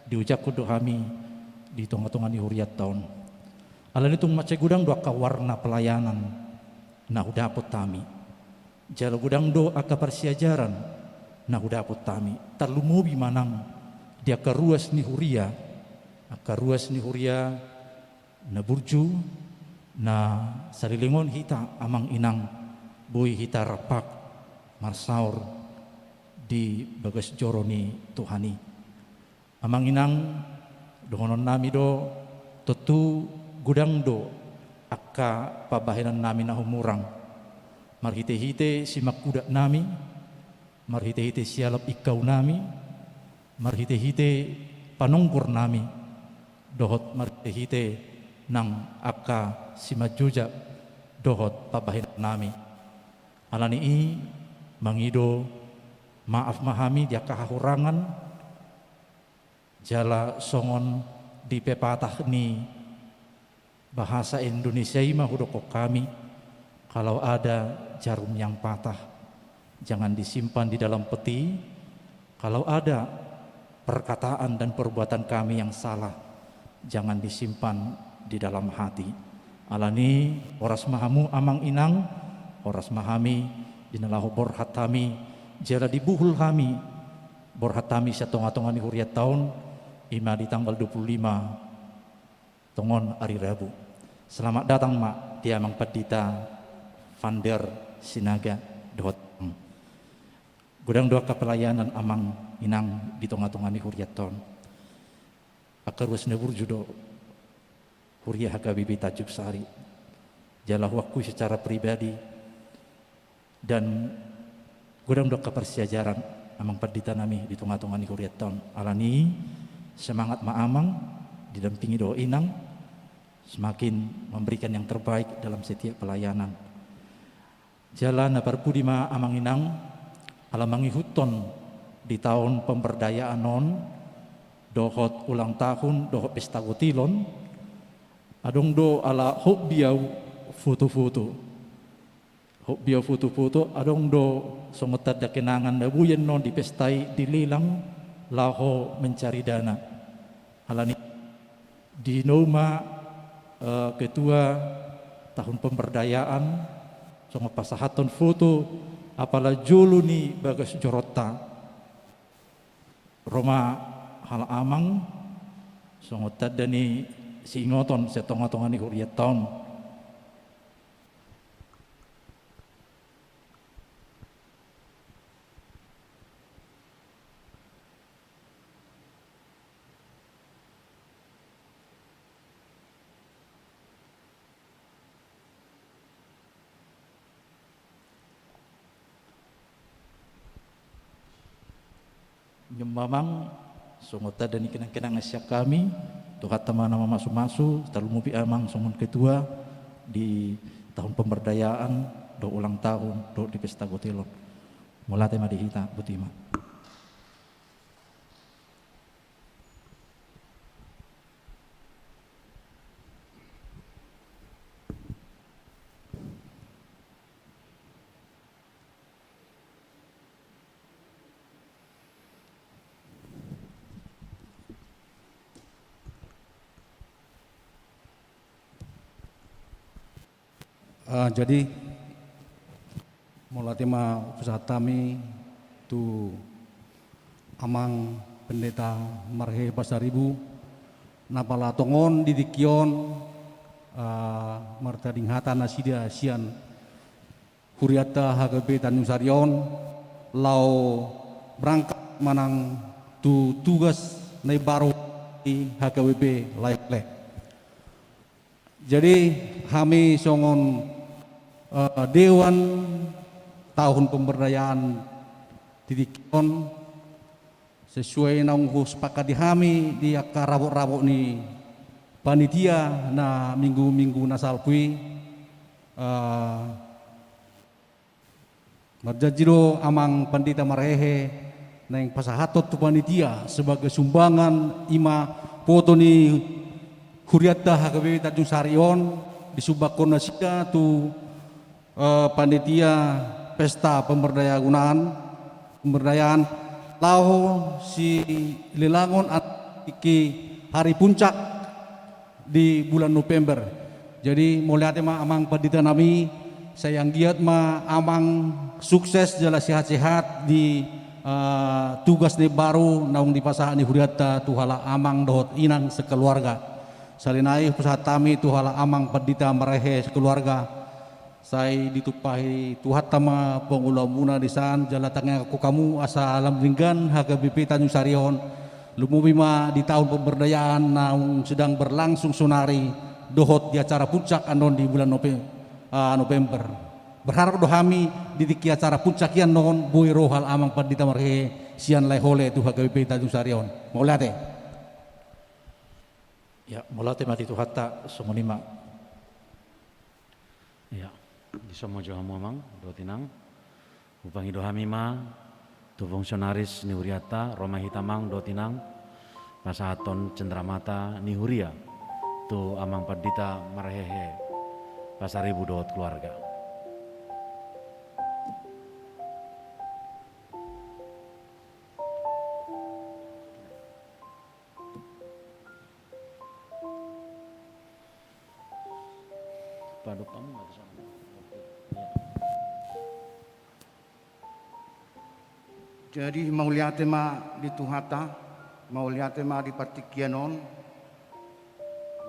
diujangkon do hami di tonga-tonga ni hurianta on. Alani tung mansai godang do angka warna pelayanan na hudapot hami. Jala godang do angka parsiajaran na hudapot hami. Tarlumobi ma nang di angka ruas ni huria, angka ruas ni huria na burju, na saleleng on hita amang inang, boi hita rap marsaor di bagas joro ni Tuhan i. Amang inang, dohononnami do, tontu godang do angka pambahenannami na humurang. Marhite-hite simangkudatnami, marhite-hite sialap ingkaunami, marhite-hite panonggornami, dohot marhite-hite nang angka simanjojak dohot pambahenannami. Alani i mangido maaf ma hami di angka hahurangan, jala songon di pepatah ni bahasa Indonesia i ma hudokkon hami, kalau ada jarum yang patah, jangan disimpan di dalam peti, kalau ada perkataan dan perbuatan kami yang salah, jangan disimpan di dalam hati. Alani, horas ma hamu amang inang, horas ma hami di na laho borhat hami, jala dibuhul hami borhat hami sian tonga-tonga ni hurianta on, i ma di tanggal dua puluh lima tongon ari Rabu. Selamat datang ma di amang pandita Vander Sinaga dohot. Godang do angka pelayanan amang inang di tonga-tonga ni hurianta on. Angka ruas na burju do huria H K B P Tanjung Sari. Jala huakui secara pribadi dan godang do angka parsiajaran amang panditanami di tonga-tonga ni hurianta on. Alani, semangat ma amang, didampingi do inang, semakin memberikan yang terbaik dalam setiap pelayanan. Jala na parpudi ma amang inang, ala mangihuthon di taon pemberdayaan on, dohot ulang tahun, dohot pesta gotilon, adong do ala hobi au foto-foto. Hobi au foto-foto, adong do songon tanda kenangan na boi annon di pesta i dilelang laho mencari dana. Alani di naung, eh, ketua tahun pemberdayaan, songon pasahathon foto apala jolo ni bagas joronta. Ro ma halak amang songon tanda ni siingoton sian tongatonga ni hurianta on. Nion ma amang songon tanda ni kenangkenangan sian hami, Tuhanta ma na mamasumasu, tarlumobi amang songon ketua di tahun pemberdayaan dohot ulang tahun dohot di pesta gotel on. Mauliate ma di hita, boti ma. Ah, jadi, mauliate ma hupasahat hami tu Amang Pendeta Marhehe Pasaribu, na pala tongon di tingki on, ah, martading hata nasida sian hurianta H K B P Tanjung Sari on, laho berangkat manang tu tugas na imbaru di H K B P Lae Hole. Jadi, hami songon, eh, dewan tahun pemberdayaan di tingki on, sesuai naung husepakati hami di angka rapotrapot ni panitia na minggu-minggu na salpu i, eh, marjanji do Amang Pandita Marhehe naeng pasahathon tu panitia sebagai sumbangan, i ma foto ni hurianta H K B P Tanjung Sari on, disumbangkon nasida tu, eh, panitia pesta pemberdayaan, pemberdayaan laho silelangon an-, tingki hari puncak di bulan November. Jadi, mauliate ma Amang Pandita nami, sai anggiat ma Amang sukses jala sehat-sehat di, eh, tugas na imbaru naung dipasahat ni hurianta tu halak amang dohot inang sekeluarga. Sahali nai hupasahat hami tu halak Amang Pandita Marhehe sekeluarga, sai ditumpahi Tuhanta ma pangulaonmuna dison, jala tangiangkon hamu asa lam denggan H K B P Tanjung Sari on, lumobi ma di tahun pemberdayaan naung sedang berlangsung sonari, dohot di acara puncak annon di bulan Nope-, ah, November. Berharap do hami di tingki acara puncak i annon boi ro halak Amang Pandita Marhehe sian Lae Hole tu H K B P Tanjung Sari on. Mauliate. Ya, mauliate ma di Tuhanta, songon i ma. Ya, dison ma jo hamu Amang dohot Inang. Hupangido hami ma tu fungsionaris ni hurianta, ro ma hita Amang dohot Inang, pasahathon cendramata ni huria tu Amang Pandita Marhehe Pasaribu dohot keluarga. Padopamu ma tu sana. Oke. Ya. Jadi, mauliate ma di Tuhanta, mauliate ma di partingkian on,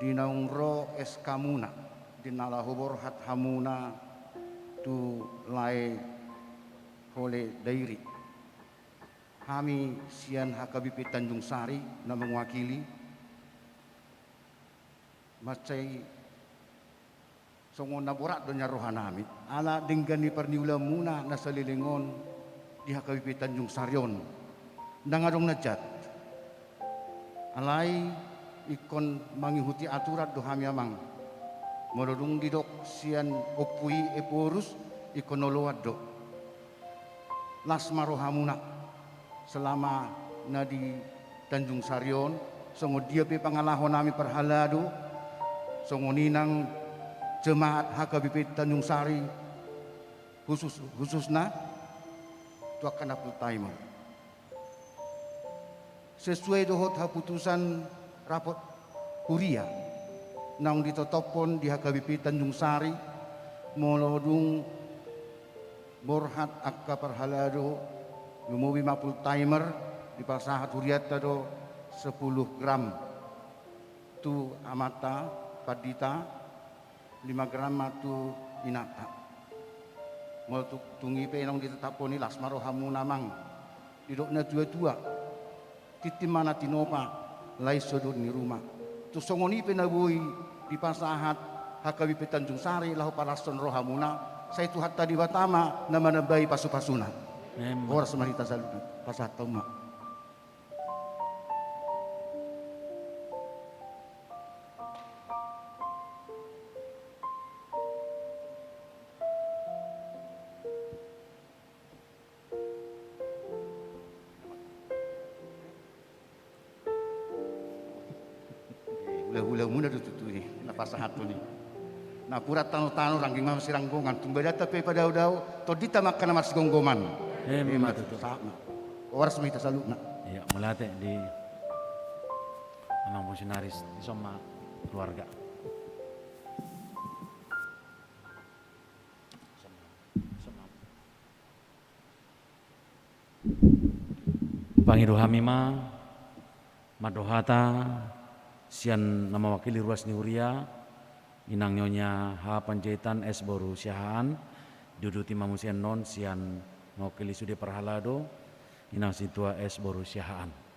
di naung ro S K-muna, di na laho borhat hamuna tu Lae Hole Dairi. Hami sian H K B P Tanjung Sari na mewakili, mansai songon na borat do nian rohanami ala denggan ni parniulaanmuna na saleleng on di H K B P Tanjung Sari on. Ndang adong na jat. Alai ingkon mangihuti aturan do hami Amang. Molo dung didok sian Ompu i Ephorus, ingkon oloan do. Las ma rohamuna selama na di Tanjung Sari on, songon dia pe pangalaho nami parhalado, songon i nang jemaat H K B P Tanjung Sari, khusus, khususna tu angka na full timer. Sesuai dohot haputusan rapot huria naung ditotophon di H K B P Tanjung Sari, molo dung borhat angka parhalado, lumobi ma full timer, Dipasahat hurianta do sepuluh gram tu amanta pandita, lima gram ma tu inanta. Molo tu-, tung i pe naung ditataphon i, las ma rohamuna, Amang. Didok na tua-tua, tintin ma na tinopa, lae sodot ni ruma. Tung songon i pe na boi dipasahat H K B P Tanjung Sari laho palashon rohamuna, sai Tuhanta Debata ma na manambai pasu-pasuna. Emma. Horas ma hita saluhutna, pasahat hamu ma. Hula-hula muna do tutu i na pasahathon i. Napuran tano-tano, rangging ma siranggongan, tung badanta pe padao-dao, tondinta ma angka na marsigomgoman. Emma tutu. Sahat ma. Horas ma hita saluhutna. Iya, mauliate di amang fungsionaris, dison ma keluarga. Pangido hami ma, mandok hata sian na mawakili ruas ni huria, Inang Nyonya H. Panjaitan, S boru Siahaan, diuduti ma muse annon sian mawakili sude parhalado, Inang Sintua, S boru Siahaan.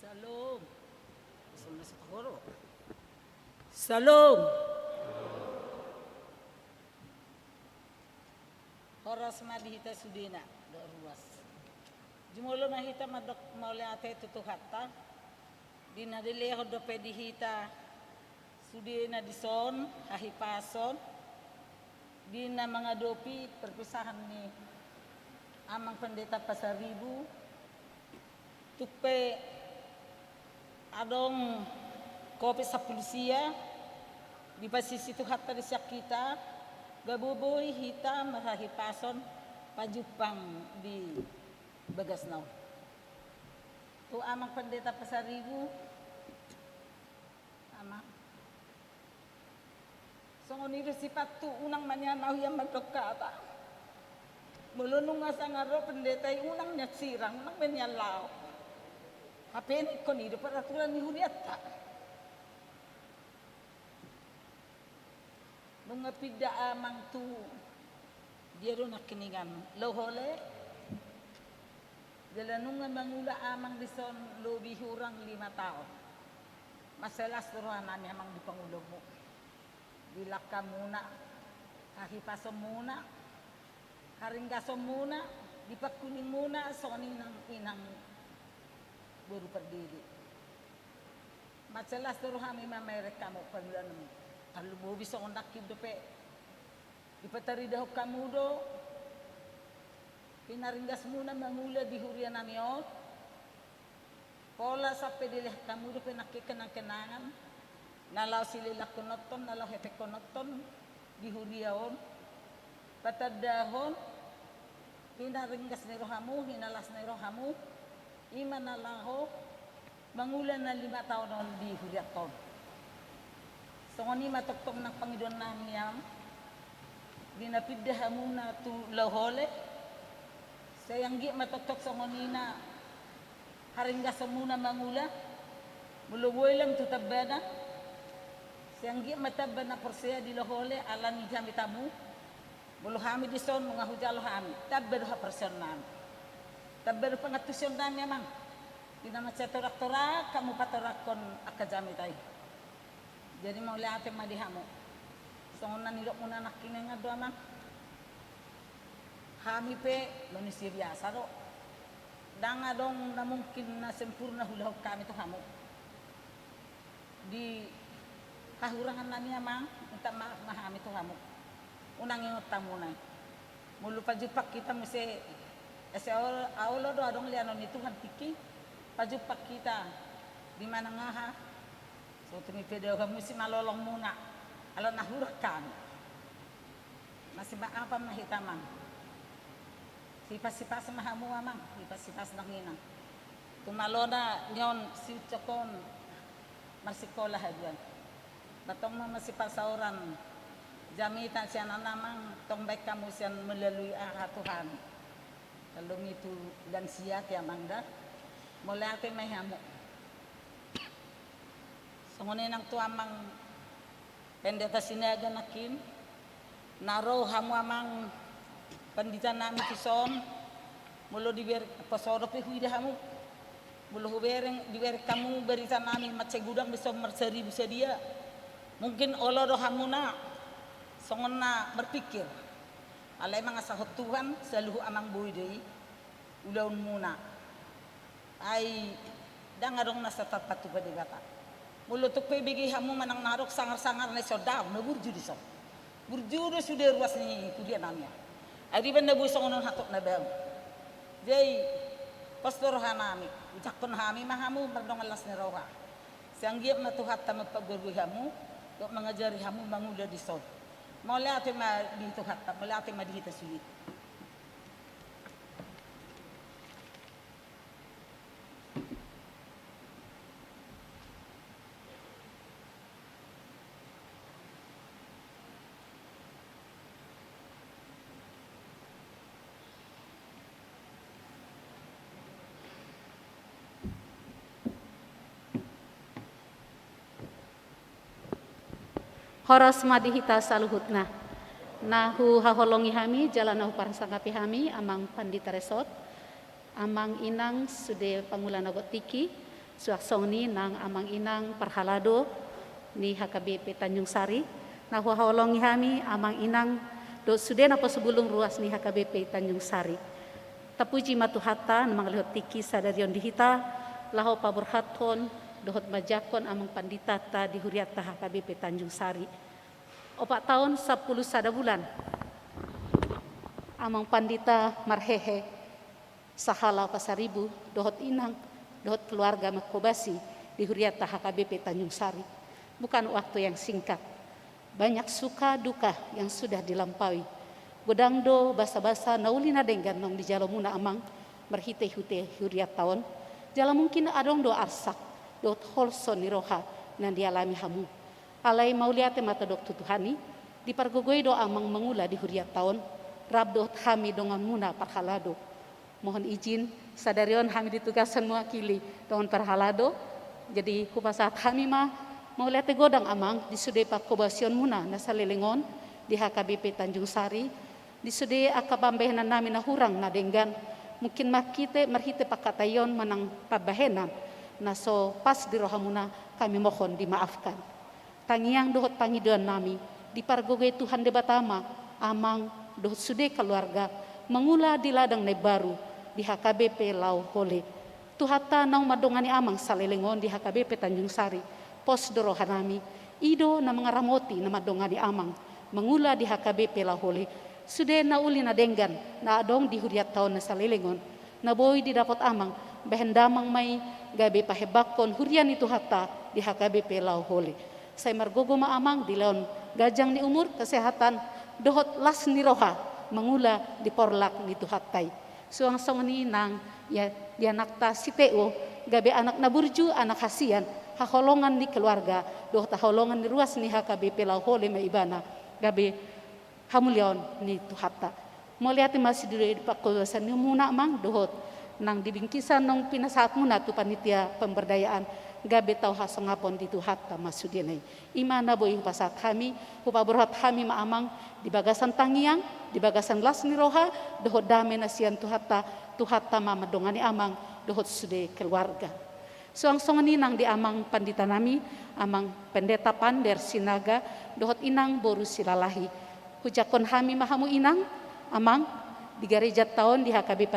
Salom. Salom. Horas ma di hita sudena, do ruas. Jumolo ma hita mandok mauliate tu Tuhanta, di na dilehon dope di hita sudena dison hahipason, di na mangadopi perpisahan ni Amang Pendeta Pasaribu, tung pe adong covid sampulu sia, dipasisi Tuhanta do sian hita, gabe boi hita marhahipason pajumpang di bagasna on. Tu Amang Pendeta Pasaribu, Amang. Songon i do sipat tu, unang ma nian ahu ia mandok hata. Molo nunga sanga ro pendeta i, unang nian sirang, unang ma nian laho. Hape ingkon i do peraturan ni hurianta. Nunga pinda Amang tu dia do nangkiningan, Lohole. Jala nunga mangula Amang dison lobi hurang lima taon. Mansai las do rohanami Amang di pangulaonmu, di langkamuna, hahipasonmuna, haringgasonmuna, di pangkulingmuna songon i nang inang boru Pardede. Mansai las do rohami mamereng hamu pangulaonmu. Tarlumobi songon nangkin dope dipataridahon hamu do hinaringgasmuna mangula di hurianami on. Pola sampe dilehon hamu dope nangkin kenang-kenangan na laho silelangkononton, na laho hepengkononton di huria on. Patandahon hinaringgas ni rohamu, hinalas ni rohamu, i ma na laho mangula na lima taon on di hurianta on. Songon i ma tongtong nang pangidoannami, Amang, di na pinda hamuna tu Lohole. Sai anggiat ma tongtong songon i na haringgasonmuna mangula, molo boi lam tu tambana. Sai anggiat ma tamba na porsea di Lohole ala ni jamitamu. Molo hami dison nunga hujalo hami, tamba do haporseaonnami, tamba do pangantusionnami, Amang. Di na mansai torak-torak hamu patorakhon angka jamita i. Jadi mauliate ma di hamu. Songon na nidokmuna nangkiningan do, Amang. Hami pe manusia biasa do. Ndang adong na mungkin na sempurna huulahon hami tu hamu. Di hahurangannami, Amang, minta maaf ma hami tu hamu. Unang ingot hamuna. Molo pajumpang hita muse, ese olo do adong lehonon ni Tuhan tingki, pajumpang hita di manang aha, so tung i pe dao hamu simalolongmuna, ala na hurang hami. Masimaafan ma hita, Amang. Sipas-sipas ma hamu, Amang, sipas-sipas nang Inang. Tung malona nion siucok on marsikola haduan. Ba tong ma masipasaoran jamita sian an, Amang, tong baen hamu sian melalui aha, Tuhan. Lalu itu dan siat ya, Amang, da. Mauliate ma i hamu. Songon i nang tu Amang Pendeta Sinaga nangkin, na ro hamu Amang Pandita nami tuson, molo dibereng, poso dope huida hamu. Molo hubereng, dibereng hamu berita nami mansai godang do dison marsaribu sadia. Mungkin olo do hamuna songon na marpikir. Alai mangasahon Tuhan, saluhut Amang boi do i ulaonmuna. Ai ndang adong na so tarpatupa Debata. Molo tung pe bege hamu manang na adong sangar-sangar na i, songon dao na burju dison. Burju do sude ruas ni huria nami. Ai dibaen na boi songon on hatop na bau. Jadi pos do roha nami, ujangkon hami ma hamu mardongan las ni roha. Sai anggiat ma Tuhanta mampagorgoi hamu dohot mangajari hamu mangula dison. Mauliate ma di Tuhanta, mauliate ma di hita sude. Horas ma di hita saluhutna. Na huhaholongi hami jala na huparsangapi hami Amang Pandita Resort, Amang Inang sude pangula na godang tingki, suang songon i nang Amang Inang parhalado ni H K B P Tanjung Sari, na huhaholongi hami Amang Inang dohot sude na pos bulung ruas ni H K B P Tanjung Sari. Tapuji ma Tuhanta na mangalehon tingki sadari on di hita, laho paborhathon dohot manjangkon Amang Panditanta di hurianta H K B P Tanjung Sari. Opat taon sampulu sada bulan Amang Pandita marhehe, sahala Pasaribu dohot Inang dohot keluarga mangkobasi di hurianta H K B P Tanjung Sari. Bukan waktu yang singkat. Banyak suka duka yang sudah dilampaui. Godang do basa-basa na uli na denggan naung dijalo muna Amang marhite-hite hurianta on. Jala mungkin adong do arsak dohot holso ni roha na dialami hamu. Alai mauliate ma tadok tu Tuhan i, dipargogoi do Amang mangula di hurianta on, rap dohot hami donganmuna parhalado. Mohon izin, sadari on hami ditugashon mewakili dongan parhalado. Jadi hupasahat hami ma mauliate godang Amang di sude pangkobasionmuna na saleleng on di H K B P Tanjung Sari, di sude angka pambahenan nami na hurang na denggan, mungkin marhite, marhite pangkataion manang pambahenan na so pas di rohamuna, kami mohon dimaafkan. Tangiang dohot pangidoan nami, dipargogoi Tuhan Debata ma Amang dohot sude keluarga mangula di ladang na imbaru di H K B P Laho Hole. Tuhanta naung mandongani Amang saleleng on di H K B P Tanjung Sari, pos do roha nami, i do na mangaramoti na mandongani Amang mangula di H K B P Laho Hole. Sude na uli na denggan na adong di hurianta on na saleleng on, na boi didapot Amang, bahen damang ma i gabe pahembangkon huria ni Tuhanta di H K B P Laho Hole. Sai margogo ma Amang dilehon ganjang ni umur, kesehatan dohot las ni roha mangula di porlak ni Tuhanta i. Suang songon i nang ia di anakta si Teo, gabe anak na burju, anak hasian, haholongan ni keluarga dohot haholongan ni ruas ni H K B P Laho Hole ma ibana, gabe hamuliaon ni Tuhanta. Mauliate ma sude di pangkobasionmuna Amang dohot nang di bingkisan naung pinasahatmuna tu panitia pemberdayaan, gabe tau hasangapon di Tuhanta ma sudena i. I ma na boi hupasahat hami, hupaborhat hami ma Amang di bagasan tangiang, di bagasan las ni roha dohot dame na sian Tuhanta. Tuhanta ma mandongani Amang dohot sude keluarga. Suang songon i nang di Amang Pandita nami, Amang Pendeta Pander Sinaga dohot Inang boru Silalahi. Hujangkon hami ma hamu Inang, Amang, di garejanta on di H K B P,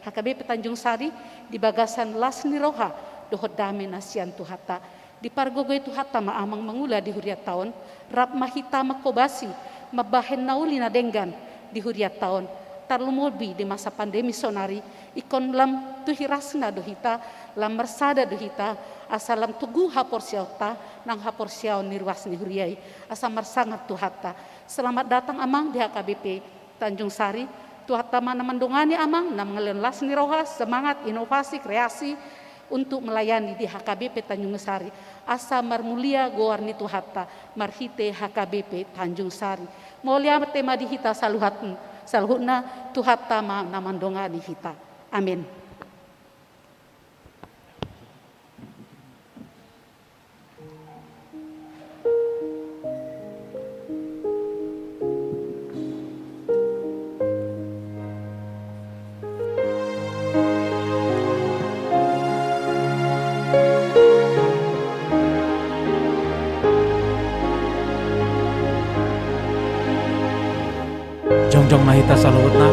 H K B P Tanjung Sari, di bagasan las ni roha dohot dame na sian Tuhanta. Dipargogoi Tuhanta ma Amang mangula di hurianta on, rap ma hita mangkobasi Mambahen na uli na denggan di hurianta on, tarlumobi di masa pandemi sonari, ingkon lam tu hirasna do hita, lam marsada do hita, asa lam togu haporseaonta, nang haporseaon ni ruas ni huria i, asa marsangap Tuhanta. Selamat datang, Amang, di H K B P Tanjung Sari. Tuhanta ma na mandongani, Amang, na mangalehon las ni roha, semangat, inovasi, kreasi, untuk melayani di H K B P Tanjung Sari, asa marmulia goar ni Tuhanta marhite H K B P Tanjung Sari. Mauliate ma di hita saluhat-, saluhutna. Tuhanta ma na mandongani hita. Amen. Jongjong ma hita saluhutna.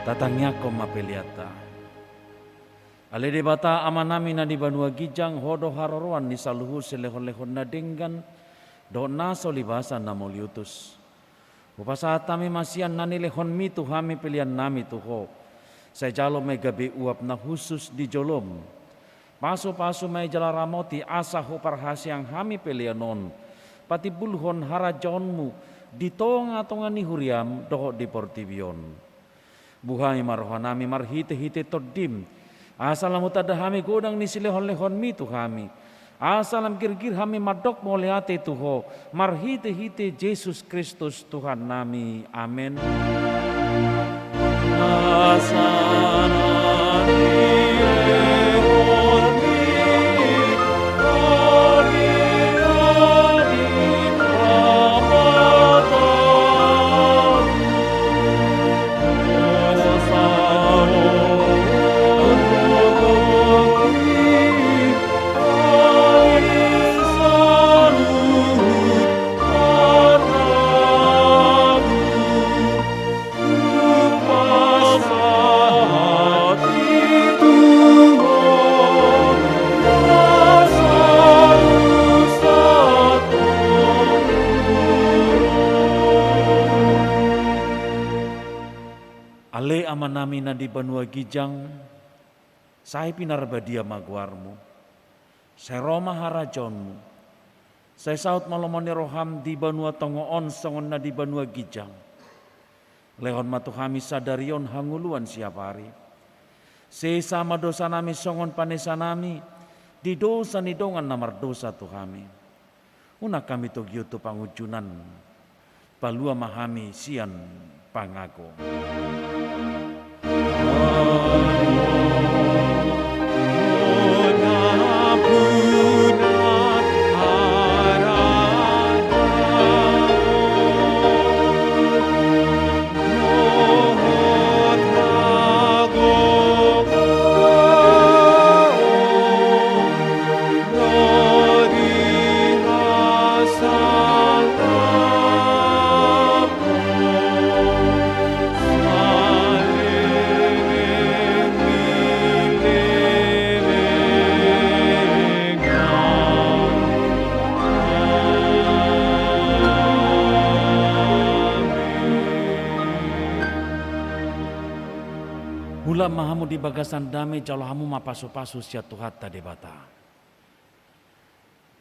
Tatangiangkon ma peleanta. Ale Debata Amanami na di banua ginjang, Ho do haroroan ni saluhut silehonlehon na denggan dohot na so libasan na mauliutus. Hupasahat hami ma sian na nilehonMi tu hami peleannami tu Ho. Sai jalo ma i gabe uap na hushus di joloM. Pasupasu ma i jala ramoti asa huparhaseang hami pelean on patimbulhon harajaonMu di tongatonga ni huriaM dohot di portibi on. Buhai ma rohanami marhitehite TondiM, asa lam hutanda hami godang ni silehonlehonMi tu hami, asa lam girgir hami mandok mauliate tu Ho marhitehite Jesus Kristus Tuhannami. Amen. Asa na nilehonMi Ale Amanami na di banua ginjang, sai pinarbadia ma goarMu. Sai ro ma harajaonMu. Sai saut ma lomo ni rohaM di banua tonga on songon na di banua ginjang. Lehon ma tu hami sadari on hangoluan siapari. Sesa ma dosanami songon panesanami di dosa ni dongan na mardosa tu hami. Unang hami togihon tu pangunjunan. Palua ma hami sian pangago. Mulak ma hamu di bagasan dame, jalo hamu ma pasupasu sian Tuhanta Debata.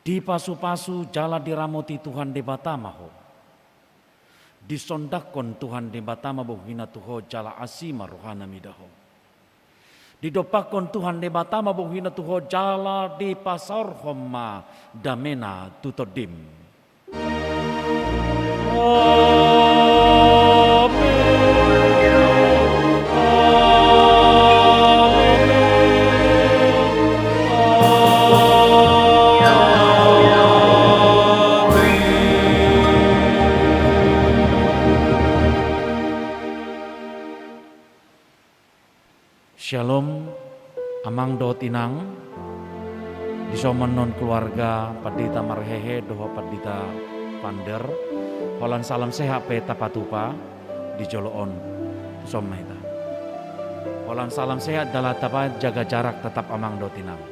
Dipasupasu jala diramoti Tuhan Debata ma ho. Disondangkon Tuhan Debata ma bohina tu ho jala asi ma rohana mida ho. Didompakkon Tuhan Debata ma bohina tu ho jala dipasaorhon ma damena tu tondim. Amen. Amen. Amen. Shalom, amang dohot inang, dison ma annon keluarga Pandita Marhehe dohot Pandita Pander, holan salam sehat pe tapatupa di jolo on, tuson ma hita. Holan salam sehat jala tapa jaga jarak tetap amang dohot inang.